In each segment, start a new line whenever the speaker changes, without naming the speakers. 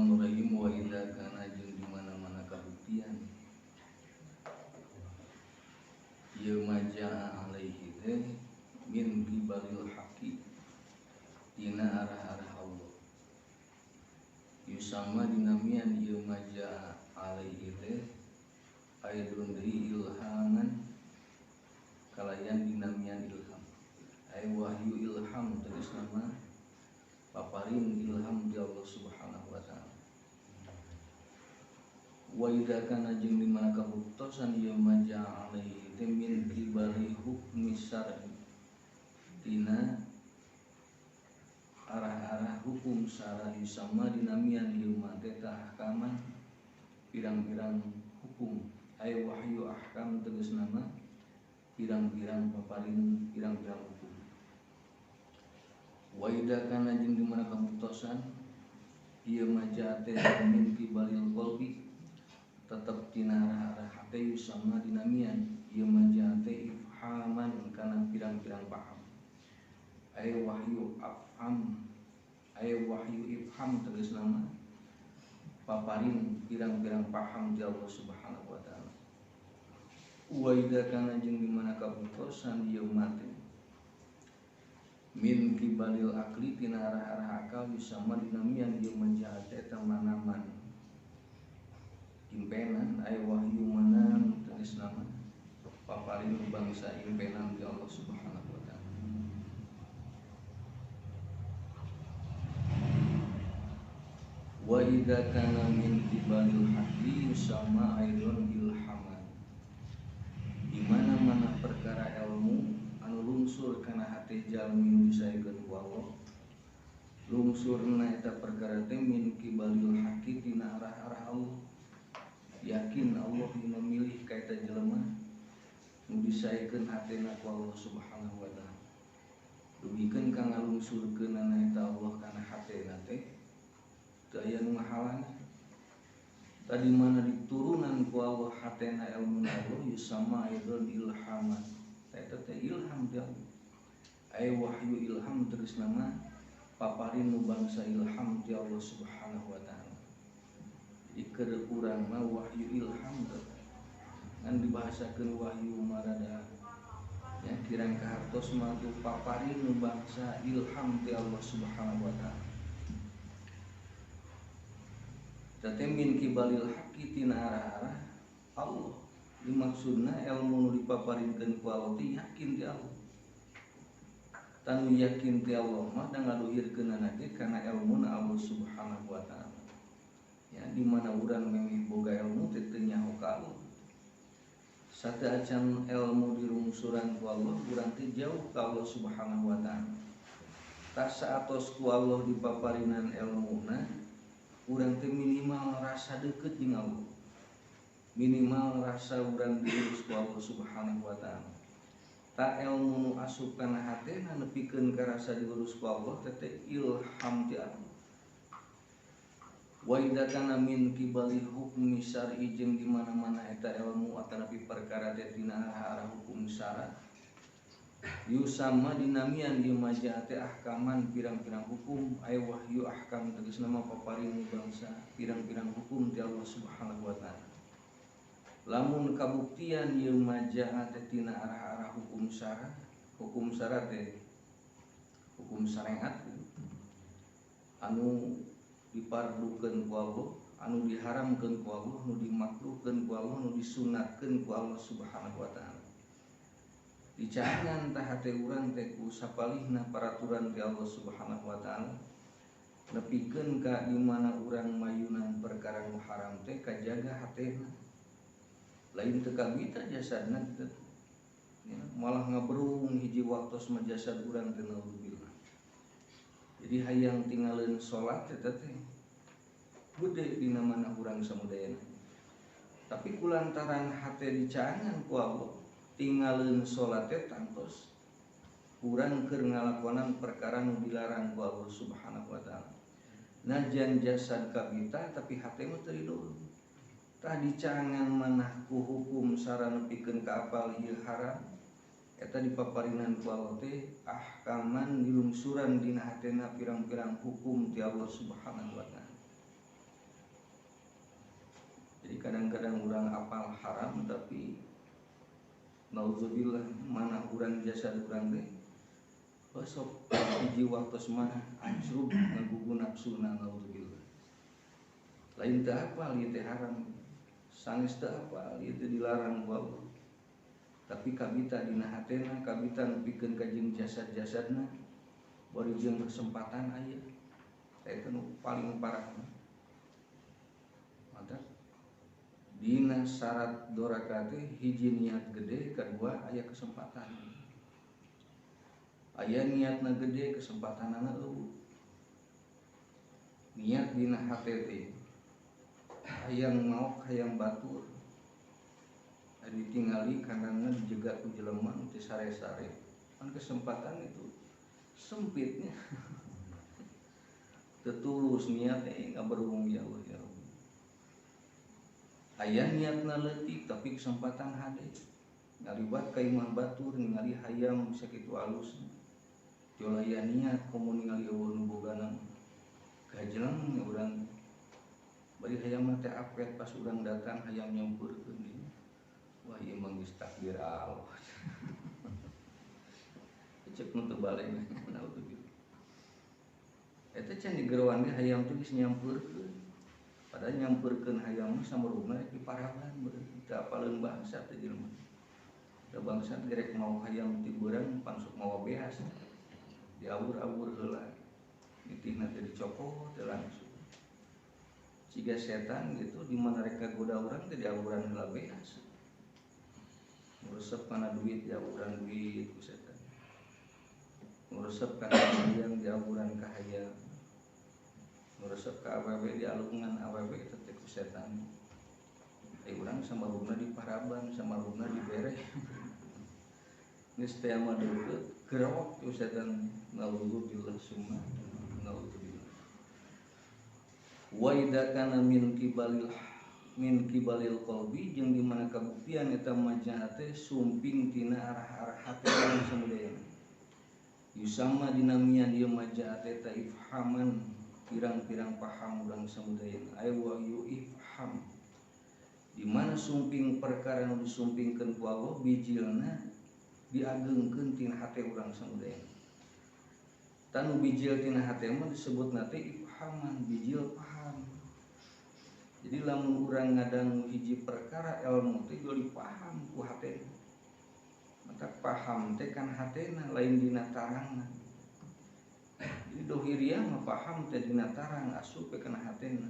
Bismillahirrahmanirrahim. Wa idza kana jeung di mana-mana kabuktian ieu majaa alaihi teh min qibalil haqi dina arah-arah Allah yusama dinamian ieu majaa alaihi teh aidun deui ilhaman kalayan dinamian ilham ay wahyu ilham tegas nama paparin ilham di Allah Subhanahu wa ta'ala. Wa idza kana jeung di mana kabuktosan ieu majaa alaihi teh min qibali hukmi syar'i tina arah-arah hukum syara yusama dinamian ieu mah teh ahkaman pirang-pirang hukum ay wahyu ahkam tegas nama pirang-pirang paparin pirang-pirang hukum. Wa idza kana jeung di mana kabuktosan ieu majaa teh min qibalil qalbi tetep tina arah-arah hate yusama dinamian ieu majaa teh ifhaman kana pirang-pirang paham ay wahyu afham ay wahyu ifham tegas nama paparin pirang-pirang paham di Allah Subhanahu wa ta'ala. Wa idza kana jeung di mana kabuktosan ieu mate min kibalil akli tina arah-arah akal yusama dinamian ieu majaa teh eta manaman impenan ay wahyu manam tegas nama paparin bangsa impenan di Allah Subhanahu wa ta'ala. Wa idza kana min qibalil haqqi yusama aidon ilhaman di mana-mana perkara ilmu anu lungsur kana hate jalmi nu disaekeun ku Allah lungsurna eta perkara teh min qibalil haqqi tina arah-arah Allah yakin Allah nu memilih ka eta jelema nu disaekeun hatena ku Allah Subhanahu wa ta'ala dugikeun ka ngalungsurkeunana eta Allah kana hatena teh teu aya nu ngahalangan. Tadi mana diturunan ku Allah hatena ilmu Allah yusama aidon ilhaman eta teh ilham ti Allah ay wahyu ilham terus nama paparin nu bangsa ilham ti Allah Subhanahu wa ta'ala. Jadi keur urang mah wahyu ilham teh ngan dibahasakeun wahyu marada ya kirang kahartos mah tu paparin nu bangsa ilham ti Allah Subhanahu wa ta'ala. Tete min kibalil haqqi tina arah-arah Allah dimaksudna ilmu nu dipaparinkeun ku Allah teh yakin ti Allah. Tanu yakin ti Allah mah da ngaluhirkeunana ge kana ilmuna Allah Subhanahu wa ta'ala. Ya di mana urang memeh boga ilmu teh teu nyaho ka Allah. Sateuacan ilmu dirungsuran ku Allah urang teh jauh ka Allah Subhanahu wa ta'ala. Tah saatos ku Allah dipaparinan ilmuna urang teh minimal rasa deukeut jeung Allah. Minimal rasa urang diurus ku Allah Subhanahu wa ta'ala. Ta ilmu nu asup kana hatena nepikeun ka rasa diurus ku Allah teh ilham ti Allah. Wa idza kana min qibali hukmi syar'i jeung di mana-mana eta ilmu atanapi perkara teh tina arah hukum syara yusama dinamian ieu majaa teh ahkaman pirang-pirang hukum ay wahyu ahkam tegas nama paparin bangsa pirang-pirang hukum ti Allah Subhanahu wa ta'ala. Lamun kabuktian ieu majaa teh tina arah-arah hukum syara teh hukum syariat anu dipardukeun ku Allah, anu diharamkeun ku Allah, anu dimakruhkeun ku Allah, anu disunatkeun ku Allah Subhanahu wa ta'ala. Dicaangan tah hate urang teh ku sapalihna paraturan ti Allah Subhanahu wa ta'ala nepikeun ka di mana urang mayunan perkara nu haram teh kajaga hatena. Lain teu kabita jasadna kitu ya, malah ngaberung hiji waktos mah jasad urang teh naudzubillah. Jadi hayang tinggalin salat eta teh gede dina mana urang samudayana. Tapi kulantaran hate dicaangan ku Allah tinggalin salat teh tangtos urang keur ngalakonan perkara nu dilarang ku Allah Subhanahu wa ta'ala. Najan jasad kabita tapi hate mah teu ridho. Tah dicangan manah ku hukum sara nepikeun ka apal ieu haram eta dipaparinan ku Allah teh ahkaman dilungsuran dina hatena pirang-pirang hukum ti Allah Subhanahu wa ta'ala. Kadang-kadang urang apal haram tapi naudzubillah mana urang jasad urang teh sok hiji waktu mah ancrub ngagugu nafsuna naudzubillah. Lain teu apal ieu teh haram, sanes teu apal ieu teh dilarang ku Allah. Tapi kabita dina hatena, kabita nepikeun ka jeung jasad-jasadna bari jeung kesempatan aya. Eta nu paling parah. Maka dina syarat doraka teh hiji niat gede, kedua aya kesempatan. Aya niatna gede, kesempatanana eueuh. Niat dina hate teh hayang maok hayang batur. Ditinggali kandangna dijegat ku jelema nu teu sare-sare. Kan kesempatan itu sempitnya. Teu tulus niatnya ngaberhung ya Allah ya Rabbi. Aya niatna leutik tapi kesempatan hade. Ngaliwat ka imah batur ningali hayam sakitu alus. Jol aya niat komo ningali eueuh nu bogana. Gajeleng urang. Bari hayam teh apet pas urang datang hayam nyampeurkeun ieu. Wah ieu mah geus takdir Allah. Cek nu teu balik naudzubillah. Eta can digeroan ge hayam teh geus nyampeurkeun. Padahal nyampeurkeun hayam mah samarugna rek diparaban beureum teu apaleun bangsa teh jelema. Da bangsa gerek mau hayam ti beurang pangsuk mawa beas. Diawur-awur heula. Nitihna teh dicokot teh langsung. Siga setan gitu di mana rek kagoda urang teh diawuran heula beas. Nguresep kana duit diawuran duit ku setan. Nguresep kana hayang diawuran ka hayang. Nguresep ka awewe dialungan awewe eta teh ku setan. Ai urang samarugna diparaban, samarugna dibere. Geus teh mah deukeut gerok ku setan naudzubillah summa naudzubillah. Wa idza kana min kibalil qalbi jeung di mana kabuktian eta majah teh sumping tina arah-arah hate urang samudayana. Yusama dinamian ieu majah teh ta ifhaman pirang-pirang paham urang samudayana. Ay wa yu ifham. Di mana sumping perkara nu disumpingkeun ku Allah bijilna diagengkeun tina hate urang samudayana. Tanu bijil tina hate mah disebutna teh ifhaman, bijil paham. Jadi lamun urang ngadangu hiji perkara ilmu teh joli paham ku hatena. Maka paham teh kan hatena lain dina tarangna. Jadi dohiriah mah paham teh dina tarang asup kana hatena.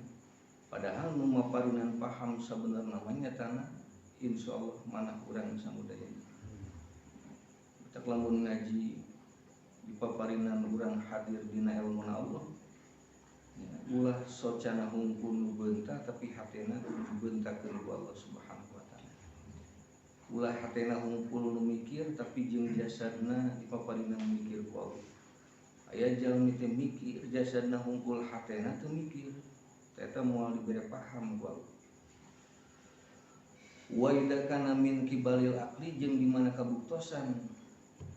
Padahal nu maparinan paham sabenerna mah nyatana insyaallah manah urang samudayana. Cak lamun ngaji dipaparinan urang hadir dina ilmu Allah. Ya, ulah socana hungkul nu beunta tapi hatena kudu dibeuntakeun ku Allah Subhanahu wa taala. Ulah hatena hungkul nu mikir tapi jeung jasadna dipaparinan mikir ku Allah. Aya jalmi teh mikir jasadna hungkul hatena teu mikir. Eta moal dibere paham ku Allah. Wa idza kana min kibalil aqli jeung di mana kabuktosan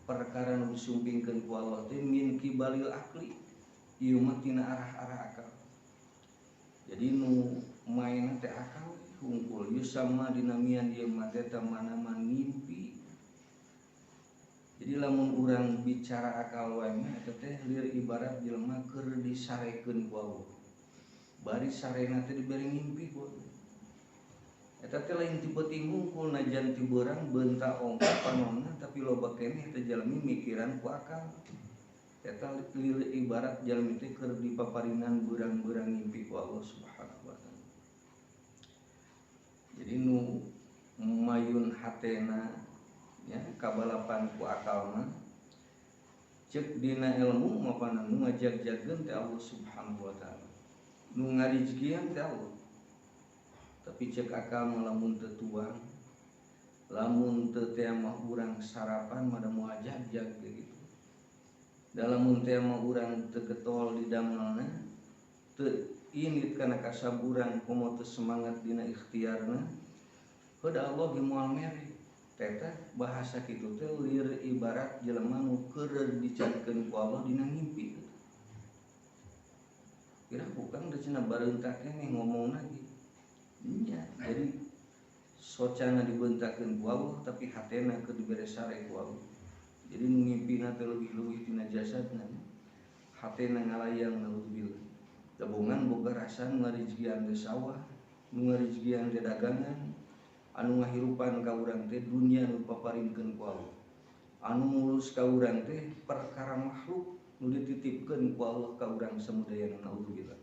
perkara nu disumpingkeun ku Allah teh min kibalil aqli ieu mah tina arah-arah akal. Jadi nu maena teh akal hungkul yusama dinamian ieu mah teh mana-mana ngimpi. Jadi lamun urang bicara akal wae mah eta teh lir ibarat jelema keur disarekeun ku Allah. Bari sarena teh dibere ngimpi ku Allah. Eta teh lain ti peuting hungkul najan ti beurang beunta ongko panonna tapi loba keneh teh jalmi mikiran ku akal. Eta lir ibarat jalmi teh keur dipaparinan beurang-beurang ngimpi ku Allah Subhanahu wa taala. Jadi nu mayun hatena ya kabalapan ku akal mah ceuk dina ilmu mapana nu ngajag-jagkeun teh Allah Subhanahu wa taala. Nu ngarizkian teh Allah. Tapi cek akal mah lamun teu tuang, lamun teu teh mah urang sarapan mah da moal jag-jag gitu. Da lamun teh mah urang teu getol di damelna, teu init kana kasaburan komo teu semangat dina ikhtiarna, heuh da Allah ge moal mere. Teta bahasa kitu teh lir ibarat jelema nu keur dicadkeun ku Allah dina ngimpi. Kira bukan da cenah bareunta keneh ngomong lagi. Nya, jadi Socana dibentakeun ku Allah tapi hatena keur dibere sare ku Allah. Jadi nu ngimpina teh leuwih-leuwih tina jasadna. Hatena ngalayang naudzubillah. Gabungan boga rasa nu ngarijkian teh sawah, nu ngarijkian teh dagangan, anu ngahirupan ka urang teh dunya nu dipaparinkeun ku Allah. Anu ngurus ka urang teh perkara makhluk nu dititipkeun ku Allah ka urang samudayana naudzubillah.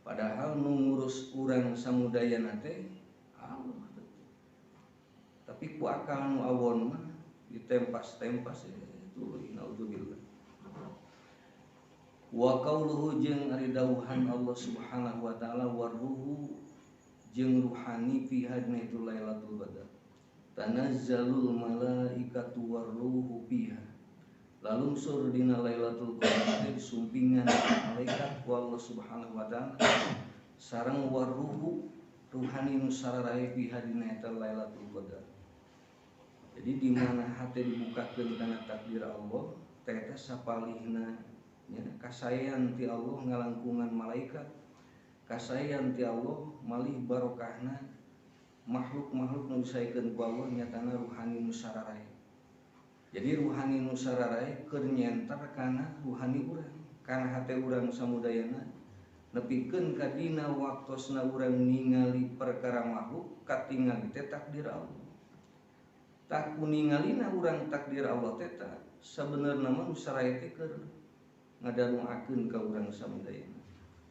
Padahal nu ngurus urang samudayana teh Allah. Tapi ku akal nu awon mah ditempas-tempas itu naudzubillah. Wa qauluhu jeung ari dawuhan Allah Subhanahu wa taala warruhu jeung ruhani fi hadna itu Lailatul Qadar. Tanazzalul malaikatu warruhu fiha. Lalungsur dina Lailatul Qadar teh disumpingan malaikat ku Allah Subhanahu wa taala sareng warruhu ruhani nu sararae fiha dina eta Lailatul Qadar. Jadi di mana hate dibukakeun kana takdir Allah teh eta sapalihna nya kasaean ti Allah ngalangkungan malaikat, kasaean ti Allah malih barokahna makhluk-makhluk nu disaekeun ku Allah nyatana ruhani nu sararae. Jadi ruhani nu sararae keur nyentar kana ruhani urang, kana hate urang samudayana nepikeun ka dina waktosna urang ningali perkara makhluk katingali teh takdir Allah. Tak kuningalina urang takdir Allah teh sabenerna mah nu sararae teh keur ngadarungakeun ka urang samudayana.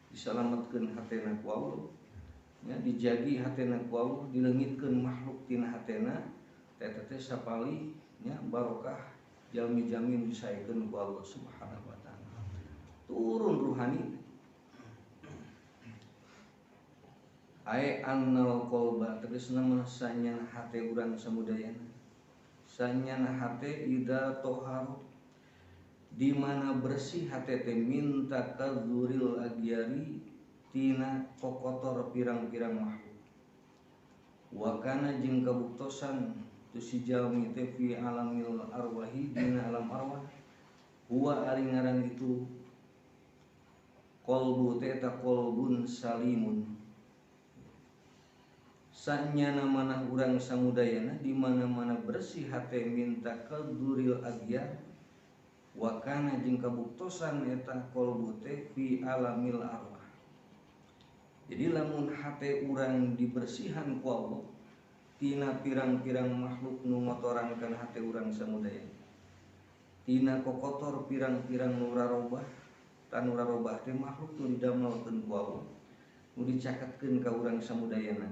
Disalametkeun hatena ku Allah, nya dijagi hatena ku Allah, dileungitkeun makhluk tina hatena teh teh sapalih nya barokah jalmi-jalmi nu disaekeun ku Allah Subhanahu wa taala. Turun ruhani. Ae annal qalba tegasna mah sanyana hate urang samudayana. Sanyana hate ida toharu di mana bersih hate teh minta kadzuril agyari tina kokotor pirang-pirang makhluk. Wa kana jeung kabuktosan tu si jalmi teh fi alamil arwahi dina alam arwah huwa ari ngaran itu qalbu teh eta qalbun salimun. Sanyana manah urang samudayana di mana-mana bersih hate minta kadzuril agyar wa kana jeung kabuktosan eta qalbu teh fi alamil arwah. Jadi lamun hate urang dibersihan ku Allah tina pirang-pirang makhluk nu ngotoran kana hate urang samudayana, tina kokotor pirang-pirang nu rarobah, tanu rarobah teh makhluk nu didamelkeun ku Allah, nu dicaketkeun ka urang samudayana,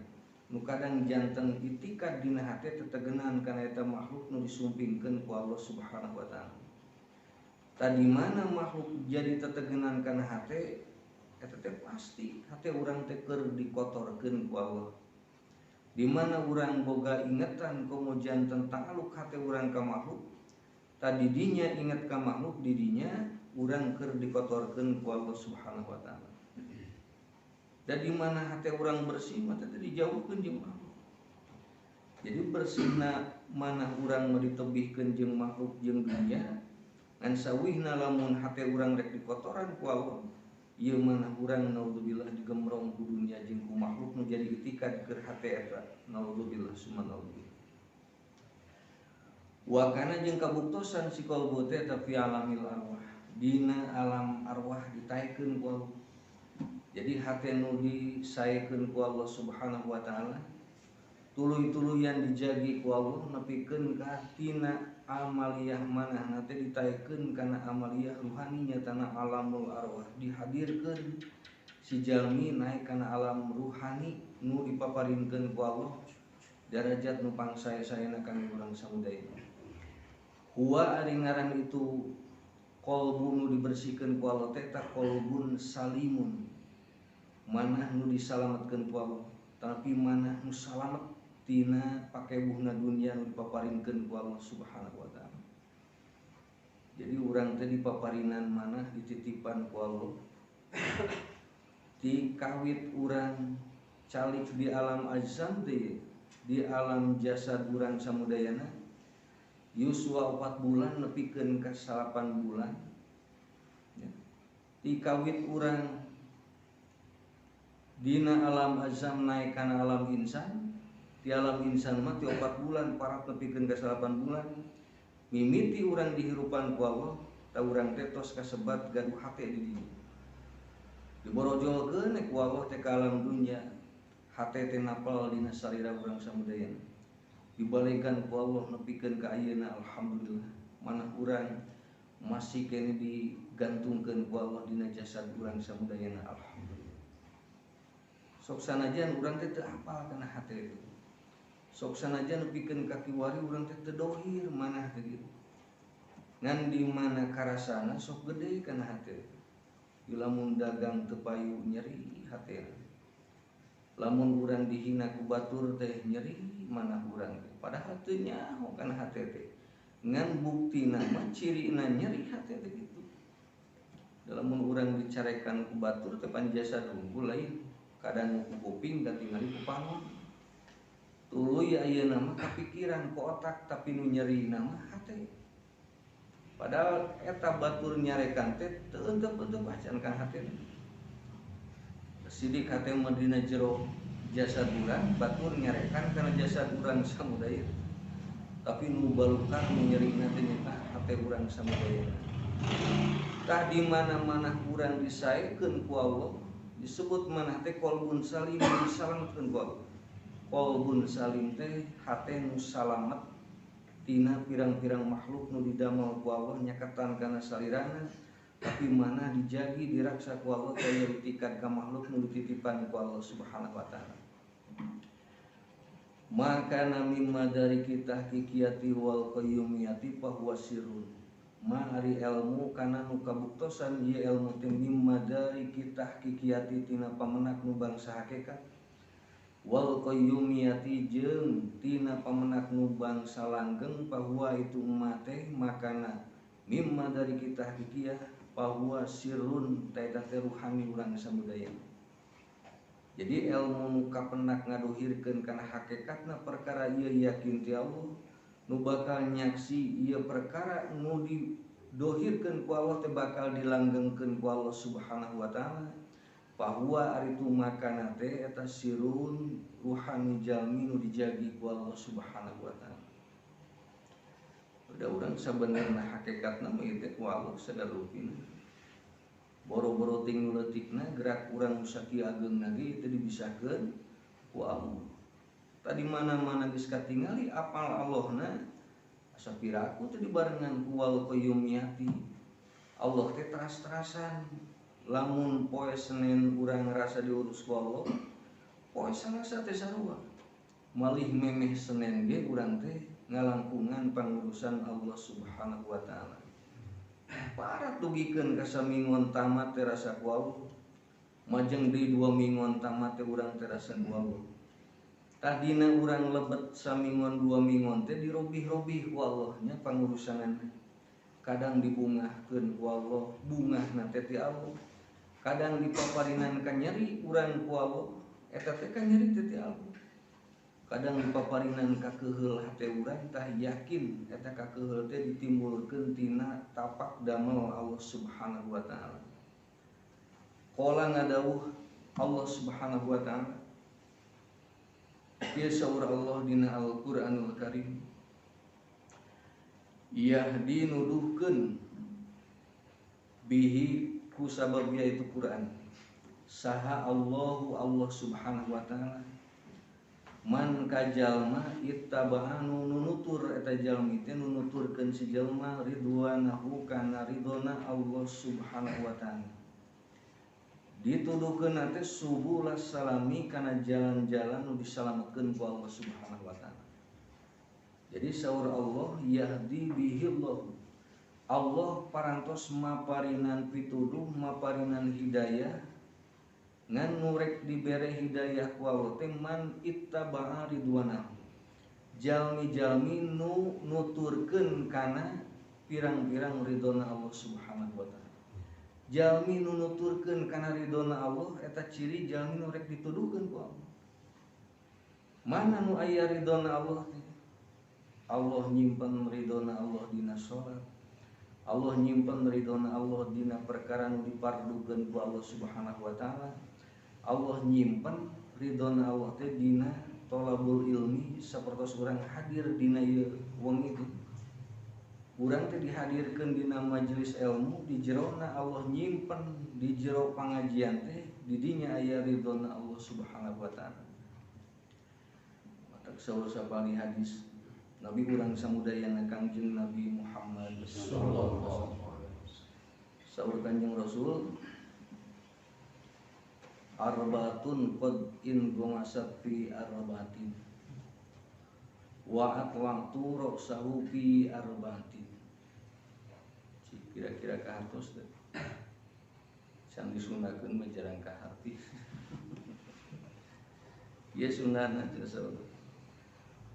nu kadang janten itikad dina hate tetegenan kana eta makhluk nu disumpingkeun ku Allah Subhanahu wa taala. Tadi mana makhluk jadi tetegenan kana hate eta teh pasti hate urang teh keur dikotorkeun ku Allah. Di mana urang boga ingetan komo janten ta'aluk hate urang ka makhluk, tadi dinya inget ka makhluk didinya urang keur dikotorkeun ku Allah Subhanahu wa taala. Dan di mana hate urang bersih mah teh dijauhkeun jeung makhluk. Jadi bersihna mana urang mah ditebihkeun jeung makhluk jeung dunia, ngan sawihna lamun hate urang rek dikotoran ku Allah, ieu manah urang naudzubillah digemrong ku dunia jeung ku makhluk nu jadi itikad keur hate eta naudzubillah summa naudzubillah. Wa kana jeung kabuktosan si qalbu teh eta fi alamil arwah, dina alam arwah ditaekeun ku Allah. Jadi hate nu disaekeun ku Allah Subhanahu wa taala tuluy-tuluyan dijagi ku Allah nepikeun ka tina amaliyah manahna teh ditaekeun kana amaliyah ruhani nyatana alamul arwah, dihadirkeun si jalmi naik kana alam ruhani nu dipaparinkeun ku Allah darajat nu pangsae-saena kana urang samudayana. Huwa ari ngaran itu qalbu nu dibersihkeun ku Allah teh ta qalbun salimun, manah nu disalametkeun ku Allah, tapi manah nu salamet tina pakebuhna dunia nu dipaparinkeun ku Allah Subhanahu wa taala. Jadi urang teh dipaparinan manah dititipan ku Allah. Ti kawit urang calik di alam ajsam teh, di alam jasad urang samudayana yuswa 4 bulan nepikeun ka 8 bulan. Ti kawit urang dina alam azam naik kana alam insan Di alam insan mah ti 4 bulan parat nepikeun ka 8 bulan. Mimiti urang dihirupan ku Allah, ta urang teh tos kasebat gaduh hate di dinya. Diborojolkeun ku Allah teh ka alam dunya, hate teh napal dina sarira urang samudayana. Dibalikan ku Allah nepikeun ka ayeuna alhamdulillah. Manah urang masih kene digantungkeun ku Allah dina jasad urang samudayana alhamdulillah. Sok sanajan urang teh teu apal kana hate itu. Sok sanajan nepikeun ka kiwari urang teh teu dohir manah teh gitu. Ngan di mana karasana sok gede kana hate. Lamun dagang teu payu nyeri hate. Lamun urang dihina ku batur teh nyeri manah urang teh. Padahal teu nyaho kana hate teh. Ngan buktina mah cirina nyeri hate teh kitu. Lamun urang dicarekan ku batur teh pan jasad unggul lain. Kadang ku kuping katingali ku pangon. Tuluy ayeuna mah kapikiran ku otak tapi nu nyerina mah hate. Padahal eta batur nyarekan teh teu eungkeup-eungkeup acan kana hate. Sidik hate mah dina jero jasad urang, batur nyarekan kana jasad urang samudaya. Tapi nu balukar nu nyerina teh nyaeta hate urang samudaya. Tah di mana-mana urang disaekeun ku Allah, disebut manah teh qalbun salim, disalametkeun ku Allah. Qalbun salim teh hate nu salamet tina pirang-pirang makhluk nu didamel ku Allah nyaketan kana salirana, tapi mana dijagi diraksa ku Allah kaya ditikat ka makhluk nu dititipan ku Allah Subhanahu wa taala. Maka mimma dari kita kikiyati wal qayyumiyati fahuwa sirrun. Ma ari ilmu kana nu kabuktosan ieu ilmu teh mimma dari kita kikiyati tina pamenak nu bangsa hakikat wal qayyumiyati jeung tina pamenak nu bangsa langgeng bahwa itu mate makana mimma dari kita kikiyah bahwa sirrun teh teh ruhani urang samudaya. Jadi ilmu nu kapenak ngadohirkeun kana hakikatna perkara ieu yakin ti Allah nu bakal nyaksi ieu perkara nu didohirkeun ku Allah teh bakal dilanggengkeun ku Allah Subhanahu wa taala. Bahwa ari tu makana teh eta sirun ruhani jalmi nu dijagi ku Allah Subhanahu wa taala. Udah urang sabenerna hakikatna mah ieu teh ku Allah sadar rupina. Boro-boro ting nu leutikna gerak urang nu sakieu ageungna ge teu dibisakeun ku Allah. Tadi mana-mana geus katingali apal Allahna asa piraku teh dibarengan ku wal qayyumiyati. Allah teh teras-terasan. Lamun poe Senin urang ngerasa diurus ku Allah, poe Salasa teh sarua. Malih memeh Senin ge urang teh ngalangkungan pangurusan Allah Subhanahu wa taala. Parat dugikeun ka saminggon tamat teh rasa ku Allah. Majeng deui 2 minggon tamat teh urang teh rasa ku Allah. Tadina urang lebet saminggon 2 minggon teh dirobih-robih ku Allah nya pangurusanana. Kadang dibungahkeun ku Allah, bungahna teh ti Allah. Kadang dipaparinan ka nyeri urang ku Allah, eta teh ka nyeri teh ti Allah. Kadang dipaparinan ka keuheul hate urang tah yakin eta ka keuheul teh ditimbulkeun tina tapak damel Allah Subhanahu wa taala. Qala ngadawuh Allah Subhanahu wa taala. Kieu saur Allah dina Al-Qur'anul Karim. Yahdi nuduhkeun bihi ku sabab itu Quran. Saha Allahu Allah Subhanahu wa taala man kajalma ittaba'anu nunutur eta jalmi teh nunuturkeun si jalma ridwanahu kana ridona Allah Subhanahu wa taala. Dituduhkeun teh subulas salami kana jalan-jalan nu disalametkeun ku Allah Subhanahu wa taala. Jadi saur Allah yahdi bihillah. Allah parantos maparinan pituduh, maparinan hidayah ngan ngurek dibere hidayah ku Allah teh man ittaba'a ridwanahu. Jalmi-jalmi nu nuturkeun kana pirang-pirang ridona Allah Subhanahu wa taala. Jalmi nu nuturkeun kana ridona Allah eta ciri jalmi nu rek dituduhkeun ku Allah. Mana nu aya ridona Allah teh? Allah nyimpen ridona Allah dina salat. Allah nyimpen ridona Allah dina perkara nu dipardukeun ku Allah Subhanahu wa taala. Allah nyimpen ridona Allah teh dina tolabul ilmi sapertos urang hadir dina ieu wengi teh. Urang teh dihadirkeun dina majelis ilmu di jerona Allah nyimpen di jero pangajian teh di dinya aya ridhona Allah Subhanahu wa taala. Matak saur sapali hadis Nabi urang samudayana Kangjeng Nabi Muhammad sallallahu alaihi wasallam. Saur Kanjeng Rasul arbaatun qad in gumasat fi arbaatin wa atlaqtu ra'sahu fi arbaatin. Kira-kira kahartos teh. Can disundakeun mah jarang kaharti. Ieu sundana teh saur.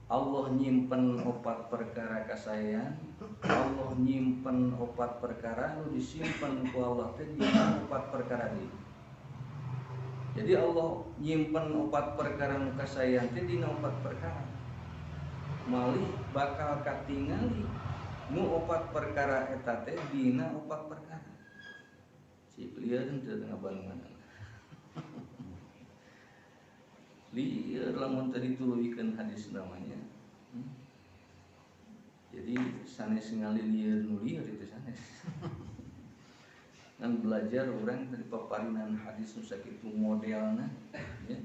Allah nyimpen opat perkara kasaean, Allah nyimpen opat perkara nu disimpen ku Allah teh dina opat perkara deui. Jadi Allah nyimpen opat perkara nu kasaean teh dina opat perkara. Malih bakal katingali nu opat perkara eta teh dina opat perkara. Cik lieur teu ngabalungan. Lieur lamun teu dituluykeun hadis namanya. Jadi sanes ngali lieur nu lieur itu sanes. Ngan belajar orang dari paparinan hadis nu sakitu modelna ya.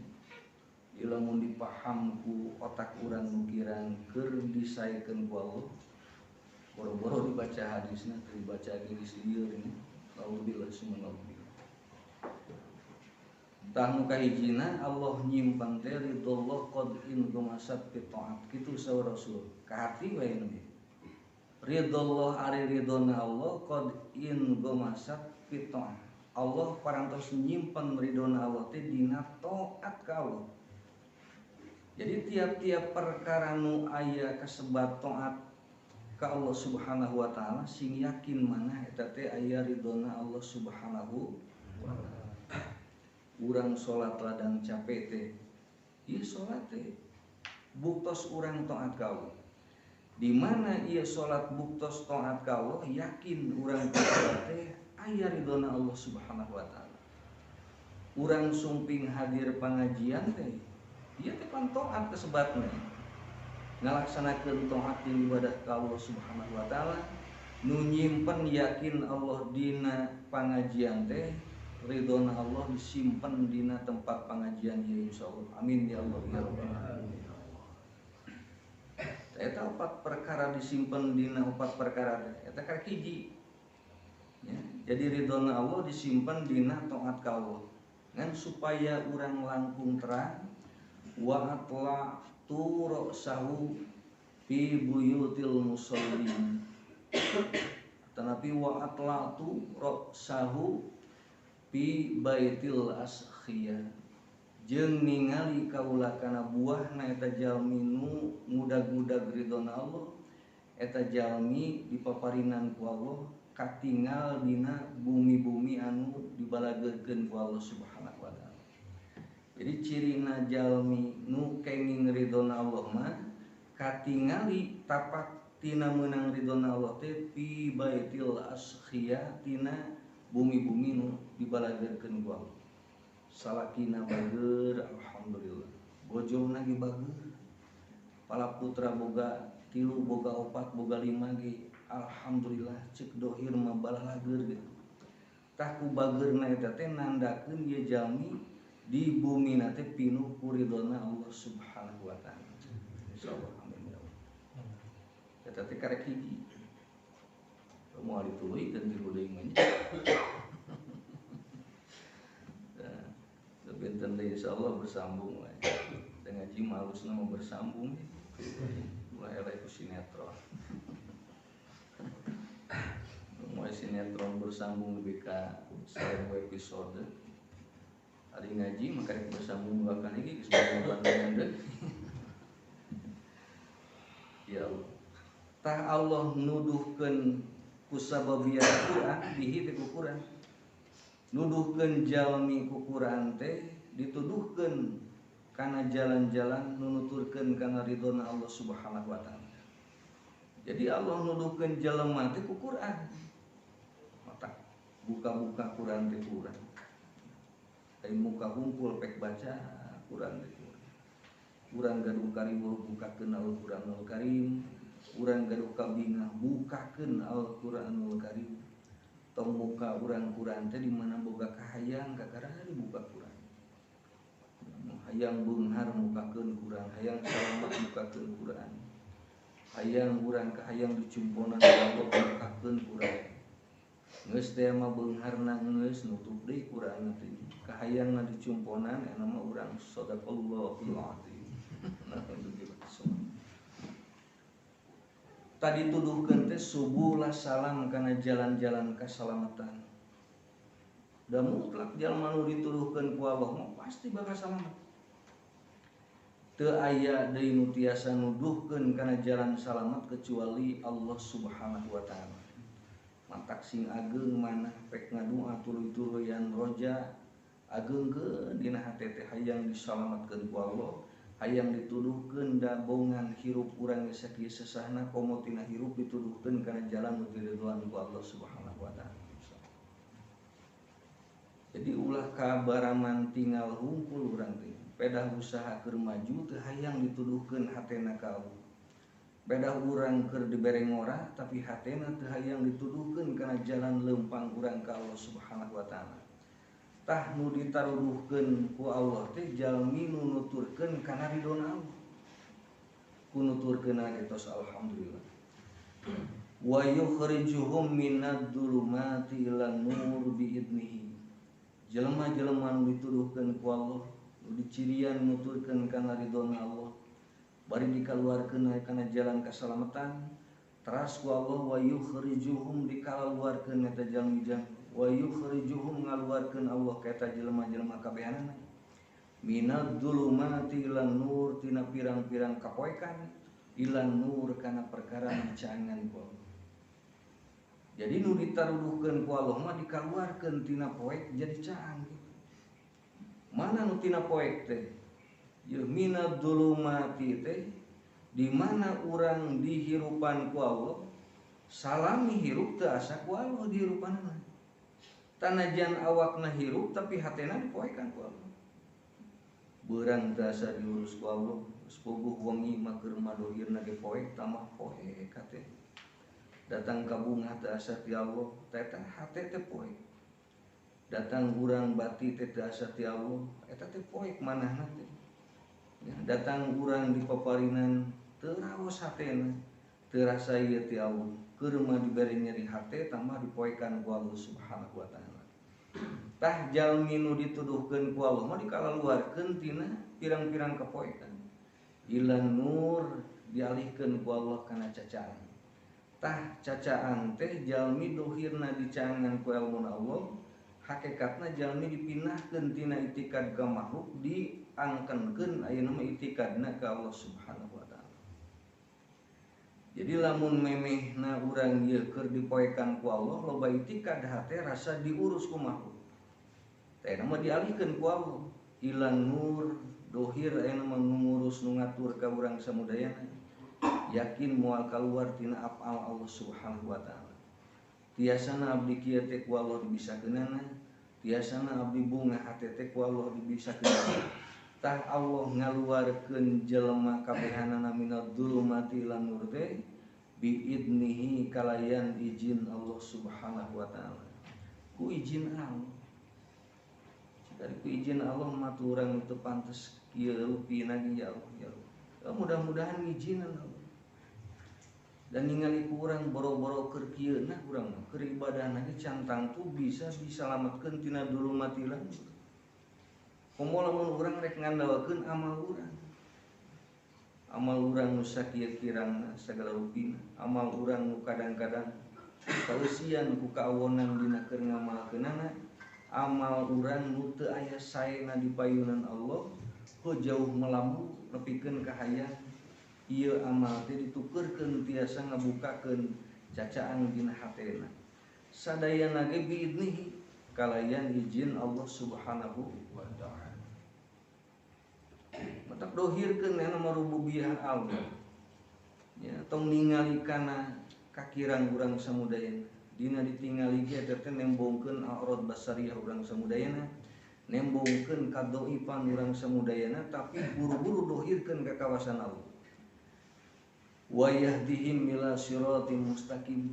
Ieu lamun dipaham ku otak urang nu kirang keur disaekeun ku Allah. Boro-boro dibaca hadisna teu dibaca geus lieur ini. Alhamdulillah summa alhamdulillah. Tah nu kahijina Allah nyimpan teh ridallah qad in gumasat fi ta'at kitu saur Rasul. Kahati wae nu. Ridallah ari ridona Allah qad in gumasat fi ta'at. Allah parantos nyimpen ridona Allah teh dina taat ka Allah. Jadi tiap-tiap perkara nu aya kasebat taat ka Allah Subhanahu wa taala sing yakin mana eta teh aya ridona Allah Subhanahu wa taala. Urang salat ladang capek teh ieu salat teh buktos urang taat ka Allah. Di mana ieu salat buktos taat ka Allah yakin urang salat teh aya ridona Allah Subhanahu wa taala. Urang sumping hadir pangajian teh ieu teh pan taat kasebatna. Ngalaksanakeun taat jeung ibadah ka Allah Subhanahu wa taala nu nyimpen yakin Allah dina pangajian teh ridhona Allah disimpen dina tempat pengajian ya insyaallah. Amin ya Allah ya Rabbal alamin. Eta opat perkara disimpen dina opat perkara eta karek hiji. Ya, jadi ridhona Allah disimpen dina taat ka Allah. Ngan supaya urang langkung terang wa atla tu ra'sahu fi buyutil musallin. Tetapi wa atla'tu ra'sahu fi baitil askhiya. Jeung ningali kaula kana buahna eta jalmi nu ngudag-ngudag ridhona Allah, eta jalmi dipaparinan ku Allah katingal dina bumi-bumi anu dibalageurkeun ku Allah Subhanahu wa taala. Jadi cirina jalmi nu kenging ridhona Allah mah katingali tapak tina meunang ridhona Allah teh fi baitil askhiya tina bumi-bumi nu dibalageurkeun ku Allah. Salakina bager alhamdulillah. Bojona ge bager. Pala putra boga 3 boga 4 boga 5 ge alhamdulillah ceuk dohir mah balalager gitu. Tah ku bageurna eta teh nandakeun ieu jalmi di bumi na teh pinuh ku ridhona Allah Subhanahu wa taala. Insyaallah amin ya Allah. Eta teh karek hiji. Moal dituluykeun tilu deui mah nya. Benten deui insyaallah bersambung lah. Dan ngaji malusna mah bersambung. Mulai eleh ku sinetron. Mulai sinetron bersambung lebih ka 1000 episode. Ari ngaji maka bersambung dua kali ge geus boga deui. Ya Allah. Tah Allah nuduhkeun ku sababiyah Quran bihi teh ku Quran. Nuduhkeun jalmi ku Quran teh dituduhkeun kana jalan-jalan nunuturkeun kana ridhona Allah Subhanahu wa taala. Jadi Allah nuduhkeun jelema teh ku Quran. Mata buka-buka Quran teh Quran. Ai muka hungkul pek baca Quran teh Quran. Urang gaduh kariweuh bukakeun Al-Qur'anul Karim, urang gaduh kabingah bukakeun Al-Qur'anul Karim. Tong muka urang Quran teh di mana boga kahayang kakara dibuka Quran. Hayang beunghar mukakeun Quran, hayang salamat mukakeun Quran. Hayang urang kahayang dicumponan Allah mukakeun Quran. Geus teh mah beungharna geus nutup deui Quran teh. Kahayangna dicumponan eta mah urang sadaqallahul azim. Nah, tadi tuduhkeun teh subulah salam kana jalan-jalan kasalamatan. Da mutlak jalma nu dituduhkeun ku Allah mah pasti bakal salamat. Teu aya deui nu tiasa nuduhkeun kana jalan salamat kecuali Allah Subhanahu wa taala. Mantak sing ageung manah pek ngadua tuluy-tuluyan roja ageungkeun dina hate teh hayang disalamatkeun ku Allah. Hayang dituduhkeun da bongan hirup urang geus sakieu sesahna komo tina hirup dituduhkeun kana jalan nu diridhoan ku Allah Subhanahu wa taala. Jadi ulah kabaraman tinggal hungkul urang teh. Pedah usaha keur maju teu hayang dituduhkeun hatena ka Allah. Pedah urang keur dibere ngora tapi hatena teu hayang dituduhkeun kana jalan leumpang urang ka Allah Subhanahu wa taala. Tah nu ditaruduhkeun ku Allah teh jalmi nu nuturkeun kana ridona Allah. Ku nuturkeun ge tos alhamdulillah. Wa yukhrijuhum minad dhulumati ilan nur biidnihi. Jelema-jelema nu dituduhkeun ku Allah, nu dicirian nuturkeun kana ridona Allah, bari dikaluarkeun kana jalan kasalamatan, teras ku Allah wa yukhrijuhum dikaluarkeun eta jalmi-jalmi. Wa yukhrijuhum ngaluarkeun Allah ka eta jelema-jelema kabehanana minad dzulumati ilan nur tina pirang-pirang kapoekan ilan nur kana perkara dicaangan ku Allah. Jadi nu ditaruduhkeun ku Allah mah dikaluarkeun tina poek jadi caang gitu. Mana nu tina poek teh? Yeuh minad dzulumati teh di mana urang dihirupan ku Allah salami hirup teu asa ku Allah dihirupanna. Tanajan awakna hirup tapi hatena dipoekan ku Allah. Beurang teu asa diurus ku Allah, geus puguh wengi mah keur madohirna ge poek tambah poek hate. Datang ka bungah teu asa ti Allah, eta hate teh poek. Datang urang bati teh teu asa ti Allah, eta teh poek manahna teh. Ya, datang urang di paparinan teu raos hatena, teu rasa ieu ti Allah. Keur mah dibere nyeri hate tambah dipoekan ku Allah Subhanahu wa taala. Tah jalmi nu dituduhkeun ku Allah mah dikalaluarkeun tina pirang-pirang kapoekan. Ilan nur dialihkeun ku Allah kana cacaan. Tah cacaan teh jalmi dohirna dicangan ku ilmu Allah, hakikatna jalmi dipindahkeun tina itikad ka makhluk diangkenkeun ayeuna mah itikadna ka Allah Subhanahu wa taala. Jadi lamun memehna urang ieu keur dipoekan ku Allah loba itikad hate rasa diurus ku makhluk. Teh mah dialihkeun ku Allah ilan nur dohir ayeuna mah ngurus nu ngatur ka urang samudayana. Yakin moal kaluar tina afal Allah Subhanahu wa taala. Tiasana abdi kieu teh ku Allah dibisakeunana, tiasana abdi bunga hate teh ku Allah dibisakeunana. Tah Allah ngaluarkeun jelema kabehanana minad dzulumati ilan nur teh biidnihi kalayan izin Allah Subhanahu wa taala. Ku izin Allah. Dari ku izin Allah mah urang teu pantes kieu rupina ge ya Allah ya Allah. Mudah-mudahan ngijinan Allah. Dan ningali ku urang boro-boro keur kieu nah urang mah keur ibadahna ge can tangtu bisa disalametkeun tina dzulumati ilan nur. Komo lamun urang rek ngandalkeun amal urang. Amal urang nu sakieu kirangna sagala rupina, amal urang nu kadang-kadang kausian ku kaawonan dina keur ngamalkeunana, amal urang nu teu aya saena di payunan Allah, heuh jauh melambu nepikeun ka hayang. Ieu amal teh ditukeurkeun tiasa ngabukakeun cacaan dina hatena. Sadayana ge biidnihi kalayan izin Allah Subhanahu wa taala. Matak dohirkeun nya nama rububiyah Allah. Ya, tong ningali kana kakirang urang samudayana. Dina ditingali ge eta teh nembongkeun aurat basariah urang samudayana, Nembongkeun kadoifan urang samudayana tapi buru-buru dohirkeun ka kawasan Allah. Wa yahdihim ila siratim mustaqim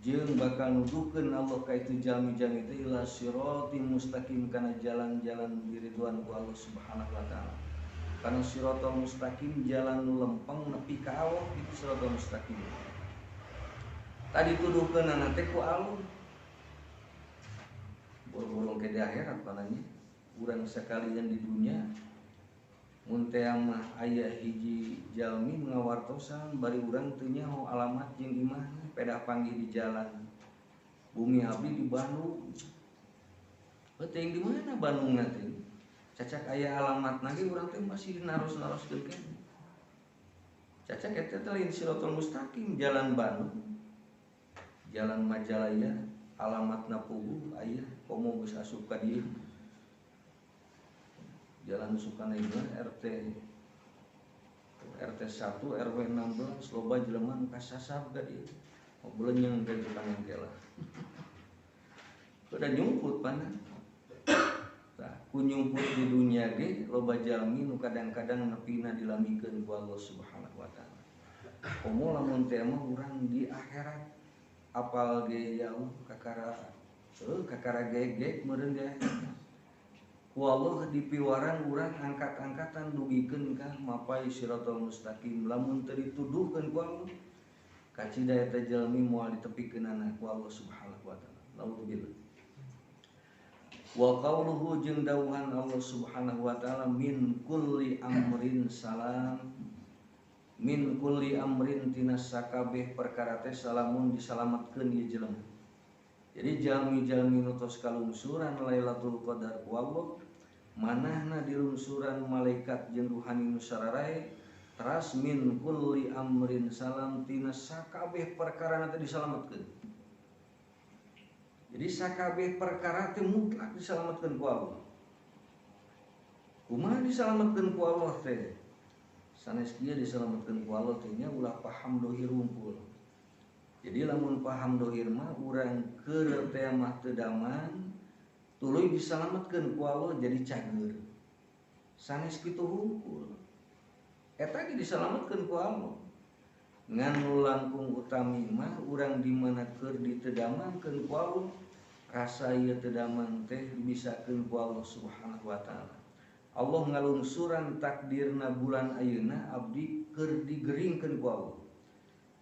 jeung bakal nuduhkeun Allah ka itu jalmi-jalmi teh ila siratim mustaqim kana jalan-jalan diridwan ku Allah Subhanahu wa taala. Kana siratal mustaqim jalan nu lempeng nepi ka Allah itu siratal mustaqim. Tadi tuduhkeunana teh ku Allah. Boro-boro ke di akhirat pananya urang sekalian di dunia mun teh mah aya hiji jalmi ngawartosan bari urang teu nyaho alamat jeung imahna pedah panggih di jalan bumi abdi di Bandung teuing di mana Bandungna teh cacak aya alamatna ge urang teh masih naros-naroskeun keneh cacak eta teh lain siratal mustaqim jalan Bandung jalan Majalaya alamatna puguh aya komo geus asup ka dieu Jalan Sukanegla RT 1 RW 16 loba jelema nu kasasab ka dieu belenyeng ka tukang engke lah udah nyumput pana tah ku nyumput di dunia ge loba jalmi nu kadang-kadang nepina dilamikeun ku Allah Subhanahu wa taala komo lamun teh mah urang di akhirat apal ge jauh kakara kakara gegek meureun ge ku Allah dipiwarang urang angkat-angkatan dugikeun ka mapai siratal mustaqim lamun teu dituduhkeun ku Allah kacida eta jalmi moal ditepikeunana ku Allah Subhanahu wa taala. Naudzubillah. Wa qauluhu jeung dawuhan Allah Subhanahu wa taala min kulli amrin salam min kulli amrin tina sakabeh perkara teh salamun disalametkeun ieu jelema. Jadi jalmi-jalmi nu tos kalungsuran Lailatul Qadar ku Allah manahna dilungsuran malaikat jeung ruhani nu sararae teras min kulli amrin salam tina sakabeh perkara teh disalametkeun. Jadi sakabeh perkara teh mutlak disalametkeun ku Allah. Kumaha disalametkeun ku Allah teh? Sanes kieu disalametkeun ku Allah teh nya ulah paham dohir wungkul. Jadi lamun paham dohir mah urang keur teh mah teu damang tuluy disalametkeun ku Allah jadi cager. Sanes kitu hungkul. Eta ge disalametkeun ku Allah. Ngan nu langkung utami mah urang di mana keur ditedamangkeun ku Allah rasa ieu teu damang teh dibisakeun ku Allah Subhanahu wa taala. Allah ngalungsuran takdirna bulan ayeuna abdi keur digeringkeun ku Allah.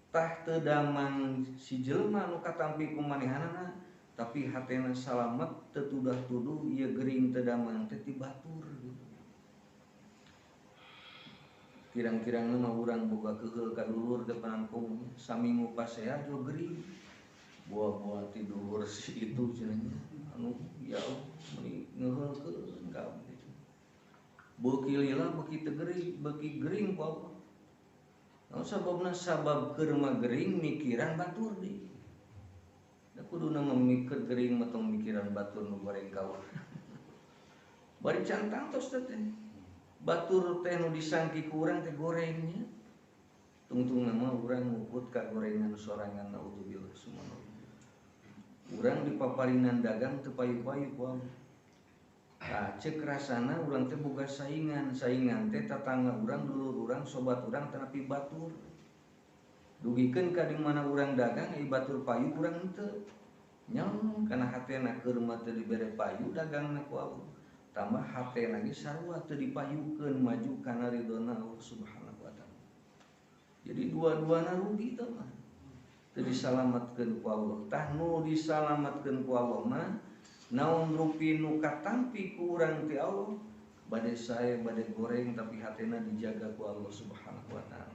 Tah teu damang si jelema nu katampi ku manehanana tapi hatena salamet teu tudah-tuduh ieu gering teu damang teh ti batur gitu. Kirang-kirangna mah urang boga keheul ka dulur teh panangkung saminggu pasea jo gering buah-buah ti dulur si itu cenah anu ya Allah meuni ngeheulkeun ka abdi beuki lila beuki teu gering beuki gering ku Allah. Naon sababna sabab keur mah gering mikiran batur deui. Da kuduna mah mikir gering mah tong mikiran batur nu goreng kawah. Bari can tangtos teh. Batur teh nu disangki ku urang teh gorengnya. Tungtungna mah urang ngukut ka gorengan sorangan naudzubillah subhanallah. Urang dipaparinan dagang teu payu-payu ku Allah. Tah ceuk rasana urang teh boga saingan, saingan teh tatangga urang, dulur urang, sobat urang tanapi batur. Dugikeun ka di mana urang dagang ai batur payu urang henteu. Nyong kana hatena keur mah teu dibere payu dagangna ku Allah. Tambah hatena ge sarua teu dipayukeun maju kana ridona Allah Subhanahu wa taala. Jadi dua-duana rugi teh mah. Teu disalametkeun ku Allah. Tah nu disalametkeun ku Allah mah naon rupi nu katampi ku urang ti Allah bade sae bade goreng tapi hatena dijaga ku Allah Subhanahu wa taala.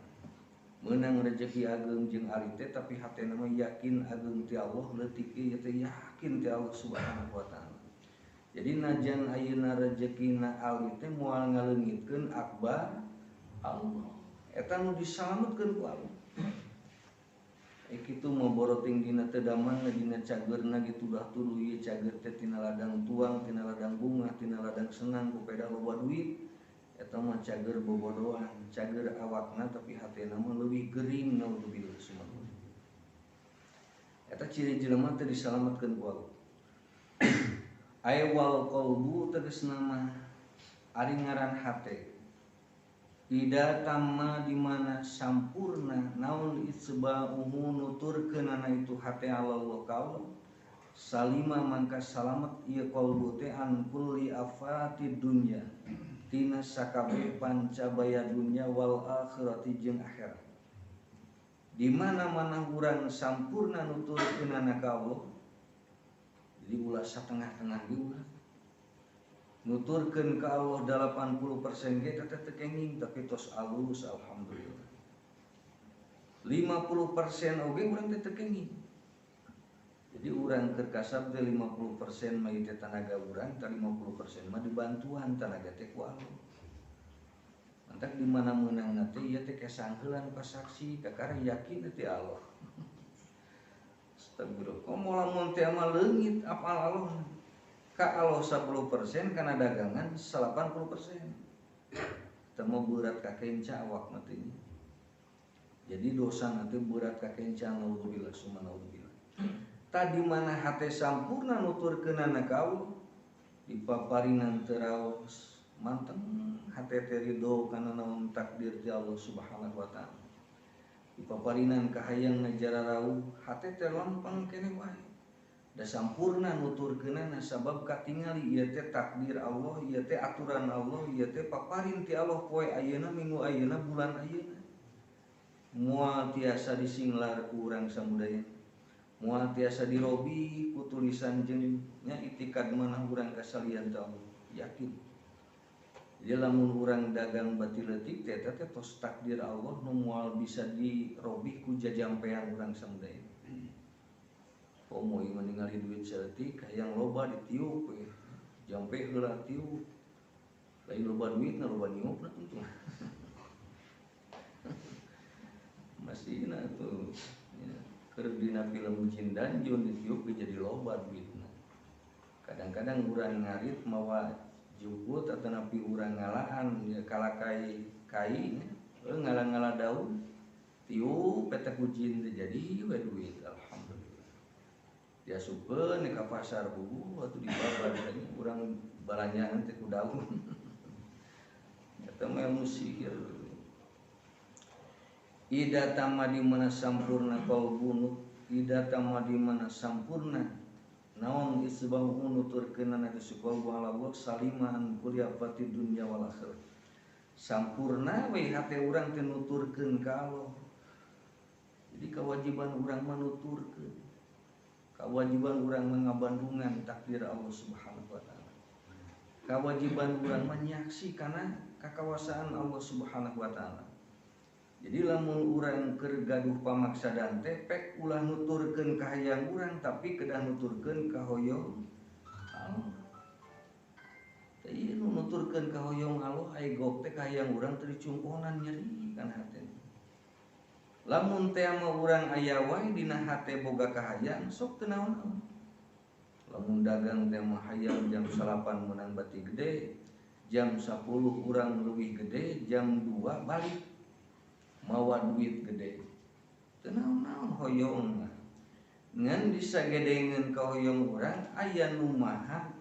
Meunang rezeki ageung jeung alit teh tapi hatena mah yakin ageung ti Allah leutik ieu teh yakin ti Allah Subhanahu wa taala. Jadi najan ayeuna rezekina alit teh moal ngaleungitkeun akbar Allah. Eta nu disalametkeun ku Allah. Kitu mah boroting dina teu damang dina cageurna ge tudah tuduh ieu cager teh tina ladang tuang tina ladang bunga tina ladang senang ku peda loba duit eta mah cager bobodoan cager awakna tapi hatena mah leuwih gering naudzubillah subhanallah. Eta ciri jelema teh disalametkeun ku Allah. Ay wal qalbu tegasna mah ari ngaran hate ida tamma di mana sampurna naon itsba'uhu nuturkeunana itu hate Allah ka Allah salima mangka salamet ieu qalbu teh an kulli afati dunya tina sakabeh pancabaya dunya wal akhirati jeung akhirat. Di mana-mana urang sampurna nuturkeunana ka Allah. Jadi ulah satengah-tengah ge ulah. Nuturkeun ka Allah 80% ge teh teu kenging tapi tos alus alhamdulillah. 50% oge urang teh teu kenging. Jadi urang keur kasab teh 50% mah ieu teh tanaga urang, tah 50% mah dibantuan tanaga teh ku Allah. Mantak di mana meunangna teh ieu teh kesangheula nu kasaksi kakara yakin teh Allah. Astagfirullah. Komo lamun teh mah leungit apal Allah. Ka Allah 10% kana dagangan 80%. Teu mah berat ka kenca awak mah teh. Jadi dosa nanti berat ka kenca naudzubillah summa naudzubillah. Tadi mana hate sampurna nuturkeunana ka Allah dipaparinan teu raos manteng hate teh ridho kana naon takdir ti Allah Subhanahu wa taala. Dipaparinan kahayang ngajararau hate teh lempeng keneh wae. Da sampurna nuturkeunana sabab katingali ieu teh takdir Allah, ieu teh aturan Allah, ieu teh paparin ti Allah poe ayeuna, minggu ayeuna, bulan ayeuna. Moal tiasa disinglar ku urang samudaya. Moal tiasa dirobi ku tulisan jeung nya itikad manah urang kasalian ta Allah. Yakin. Jadi lamun urang dagang bati leutik teh eta teh tos takdir Allah nu moal bisa dirobih ku jajampean urang samudaya. Komo ieu ningali duit saeutik hayang loba ditiup we. Jampe heula tiup. Lain loba duitna loba niupna untung. Masihna tuh ya. Keur dina film Jin dan Jun ditiup ge jadi loba duitna. Kadang-kadang urang ngarit mawa jukut atanapi urang ngalaan ya kalakai kai ngala-ngala daun tiup eta ku jin teh jadi we duit alhamdulillah. Diasupkeun ka pasar bubu atuh dibabar teh urang balanjaan teh ku daun. Eta mah ilmu sihir. Ida tama di mana sampurna qalbunu, ida tama di mana sampurna naon isbahu nuturkeunana tu qalbu ala Allah saliman kulli afati dunya wal akhirah. Sampurna we hate urang teh nuturkeun ka Allah. Jadi kewajiban urang mah nuturkeun. Kewajiban urang mengabandungan takdir Allah Subhanahu wa taala. Kewajiban urang menyaksi kana kakawasaan Allah Subhanahu wa taala. Jadi lamun urang keur gaduh pamaksadan teh pek ulah nuturkeun kahayang urang tapi kedah nuturkeun ka hoyong Allah. Teh ieu nu nuturkeun ka hoyong Allah aya gok teh kahayang urang teh dicungkonan nyeri kana hate. Lamun teh mah urang aya wae dina hate boga kahayang sok teu naon-naon. Lamun dagang teh mah hayang jam 9 meunang bati gede, jam 10 urang leuwih gede, jam 2 balik mawa duit gede. Teu naon-naon hoyong mah. Ngan disagedengeun ka hoyong urang aya nu maha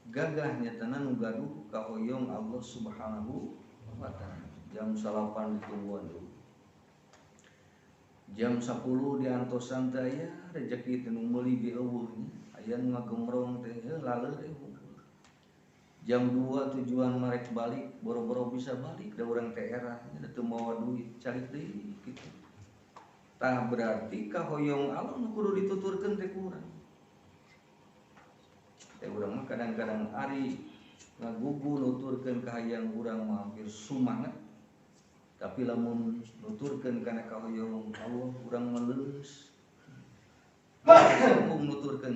gagah nyatana nu gaduh ka hoyong Allah Subhanahu wa taala. Jam 9 ditungguan dulu. Jam 10 diantosan teh aya rejeki teh nu meuli ge eueuh nya. Aya nu ngagemrong teh laleur hungkul. Jam 2 tujuan marek balik, boro-boro bisa balik da urang teh era nya teu mawa duit, calik deui kitu. Tah berarti kahoyong Allah nu kudu dituturkeun teh ku urang. Teh urang mah kadang-kadang ari ngagugu nuturkeun kahayang urang mah hampir sumanget. Tapi lamun nuturkeun kana kahoyong Allah urang mah leuleus. Mung nuturkeun.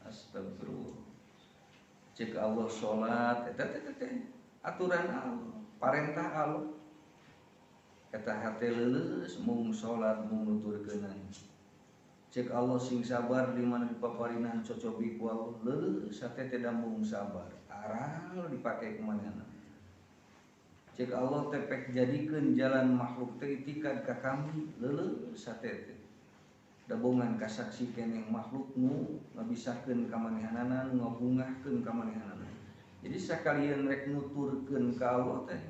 Astagfirullah. Cek Allah salat eta teh aturan Allah, parentah Allah. Eta hate leuleus mung salat mung nuturkeunan. Cek Allah sing sabar di mana dipaparinan cocobi ku Allah leuleus hate teh da mung sabar. Aral dipake kumanehna. Cek Allah teh pek jadikeun jalan makhluk teh itikad ka kami leuleus hate teh. Dabongan kasaksi keneh makhluk nu ngabisakeun ka manehanana, nu ngabungahkeun ka manehanana. Jadi sakalian rek nuturkeun ka Allah teh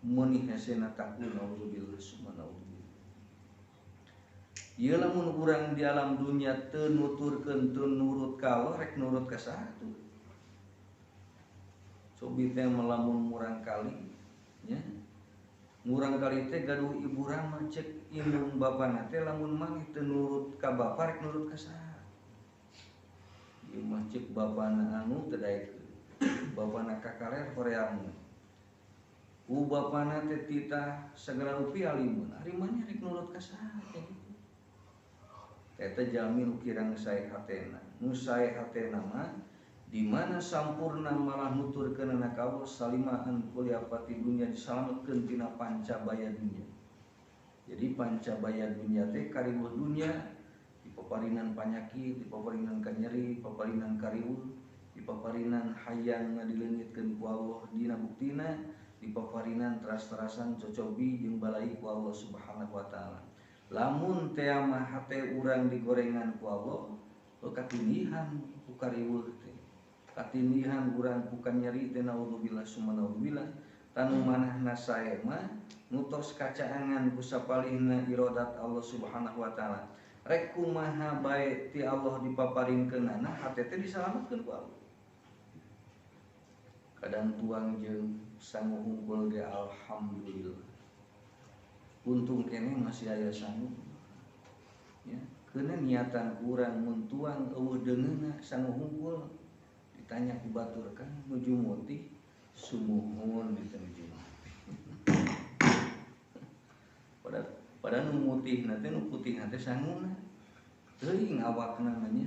meuni hesena takun naudzubillah summa naudzubillah. Ieu lamun urang di alam dunya teu nuturkeun teu nurut ka Allah rek nurut ka saha tuh? Cobi teh melamun murang kali nya. Murang kali teh gaduh ibu rama cek indung bapana teh lamun maneh teu nurut ka bapa rek nurut ka saha? Ieu mah cek bapana anu teu daekeun. Bapana kakaler hoream. Ku bapana teh titah sagala rupi alimun. Ari maneh rek nurut ka saha teh kitu? Eta jalmi nu kirang sae hatena. Nu sae hatena mah di mana sampurna malah nuturkeunana ka Allah salimaan kuliapati dunya disalametkeun tina pancabaya dunya. Jadi pancabaya dunya teh kariweuh dunya dipaparinan panyakit, dipaparinan kanyeri, dipaparinan kariweuh, dipaparinan hayang dileungitkeun ku Allah dina buktina, dipaparinan teras-terasan cocobi jeung balai ku Allah Subhanahu wa taala. Lamun teh mah hate urang digorengan ku Allah, katindihan ku kariweuh teh. Katindihan urang ku kanyeri teh naudzubillah summa naudzubillah. Tanu manahna sae mah nutos kacaangan ku sapalihna iradat Allah Subhanahu wa taala. Rek kumaha bae ti Allah dipaparinkeunana hate teh disalametkeun ku Allah. Kadang tuang jeung sangu hungkul ge alhamdulillah. Untung kene masih aya sangu. Ya, keuna niatan urang mun tuang eueuh deungeunna sangu hungkul ditanya ku batur kan nuju mutih sumuhun itu nuju mutih. Pada nu mutih teh nu putih teh sanguna. Teuing awakna mah nya.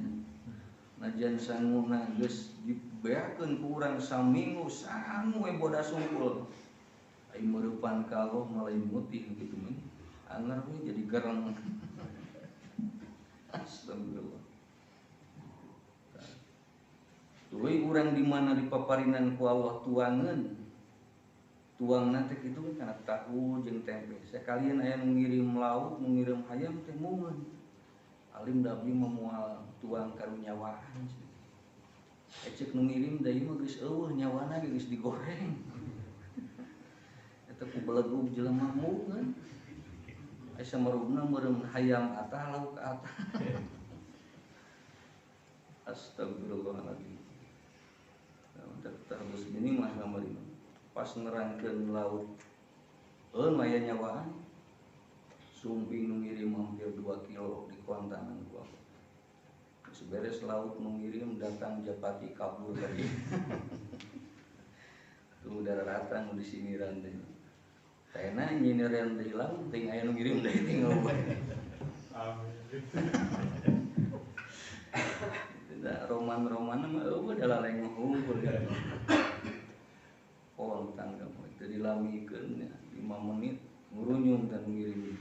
Najan sanguna geus dibeakeun ku urang saminggu sangu we bodas hungkul. Ai meurepan ka Allah malah mutih kitu mah. Anger we jadi gereng. Astagfirullah. Tuluy urang di mana dipaparinan ku Allah tuangeun. Tuangna teh kitu we kana tahu jeung tempe. Sakalian aya nu ngirim lauk, nu ngirim hayam teh mungeun. Alim da abdi mah moal tuang karunyawaan. Ecek nu ngirim da ieu mah geus eueuh nyawana ge geus digoreng. Eta ku belegug jelema mungeun. Aya samarubna meureum hayam atah lauk atah. Astagfirullahaladzim. Terus ini mah kamari pas nerangkeun lauk maya nyawaan sumping nu ngirim hampir 2 kilo di kontangan ku aku. Geus beres lauk nu ngirim datang japati kabur tadi. Tuh daratan nu disiniran teh. Tena nyiniran deui lauk teh aya nu ngirim deui tinggal bae.
Amin.
Da roman-roman mah eueuh da laleng hungkul ya. Kontan kamu itu dilamikeun ya 5 menit ngurunyung dan ngirim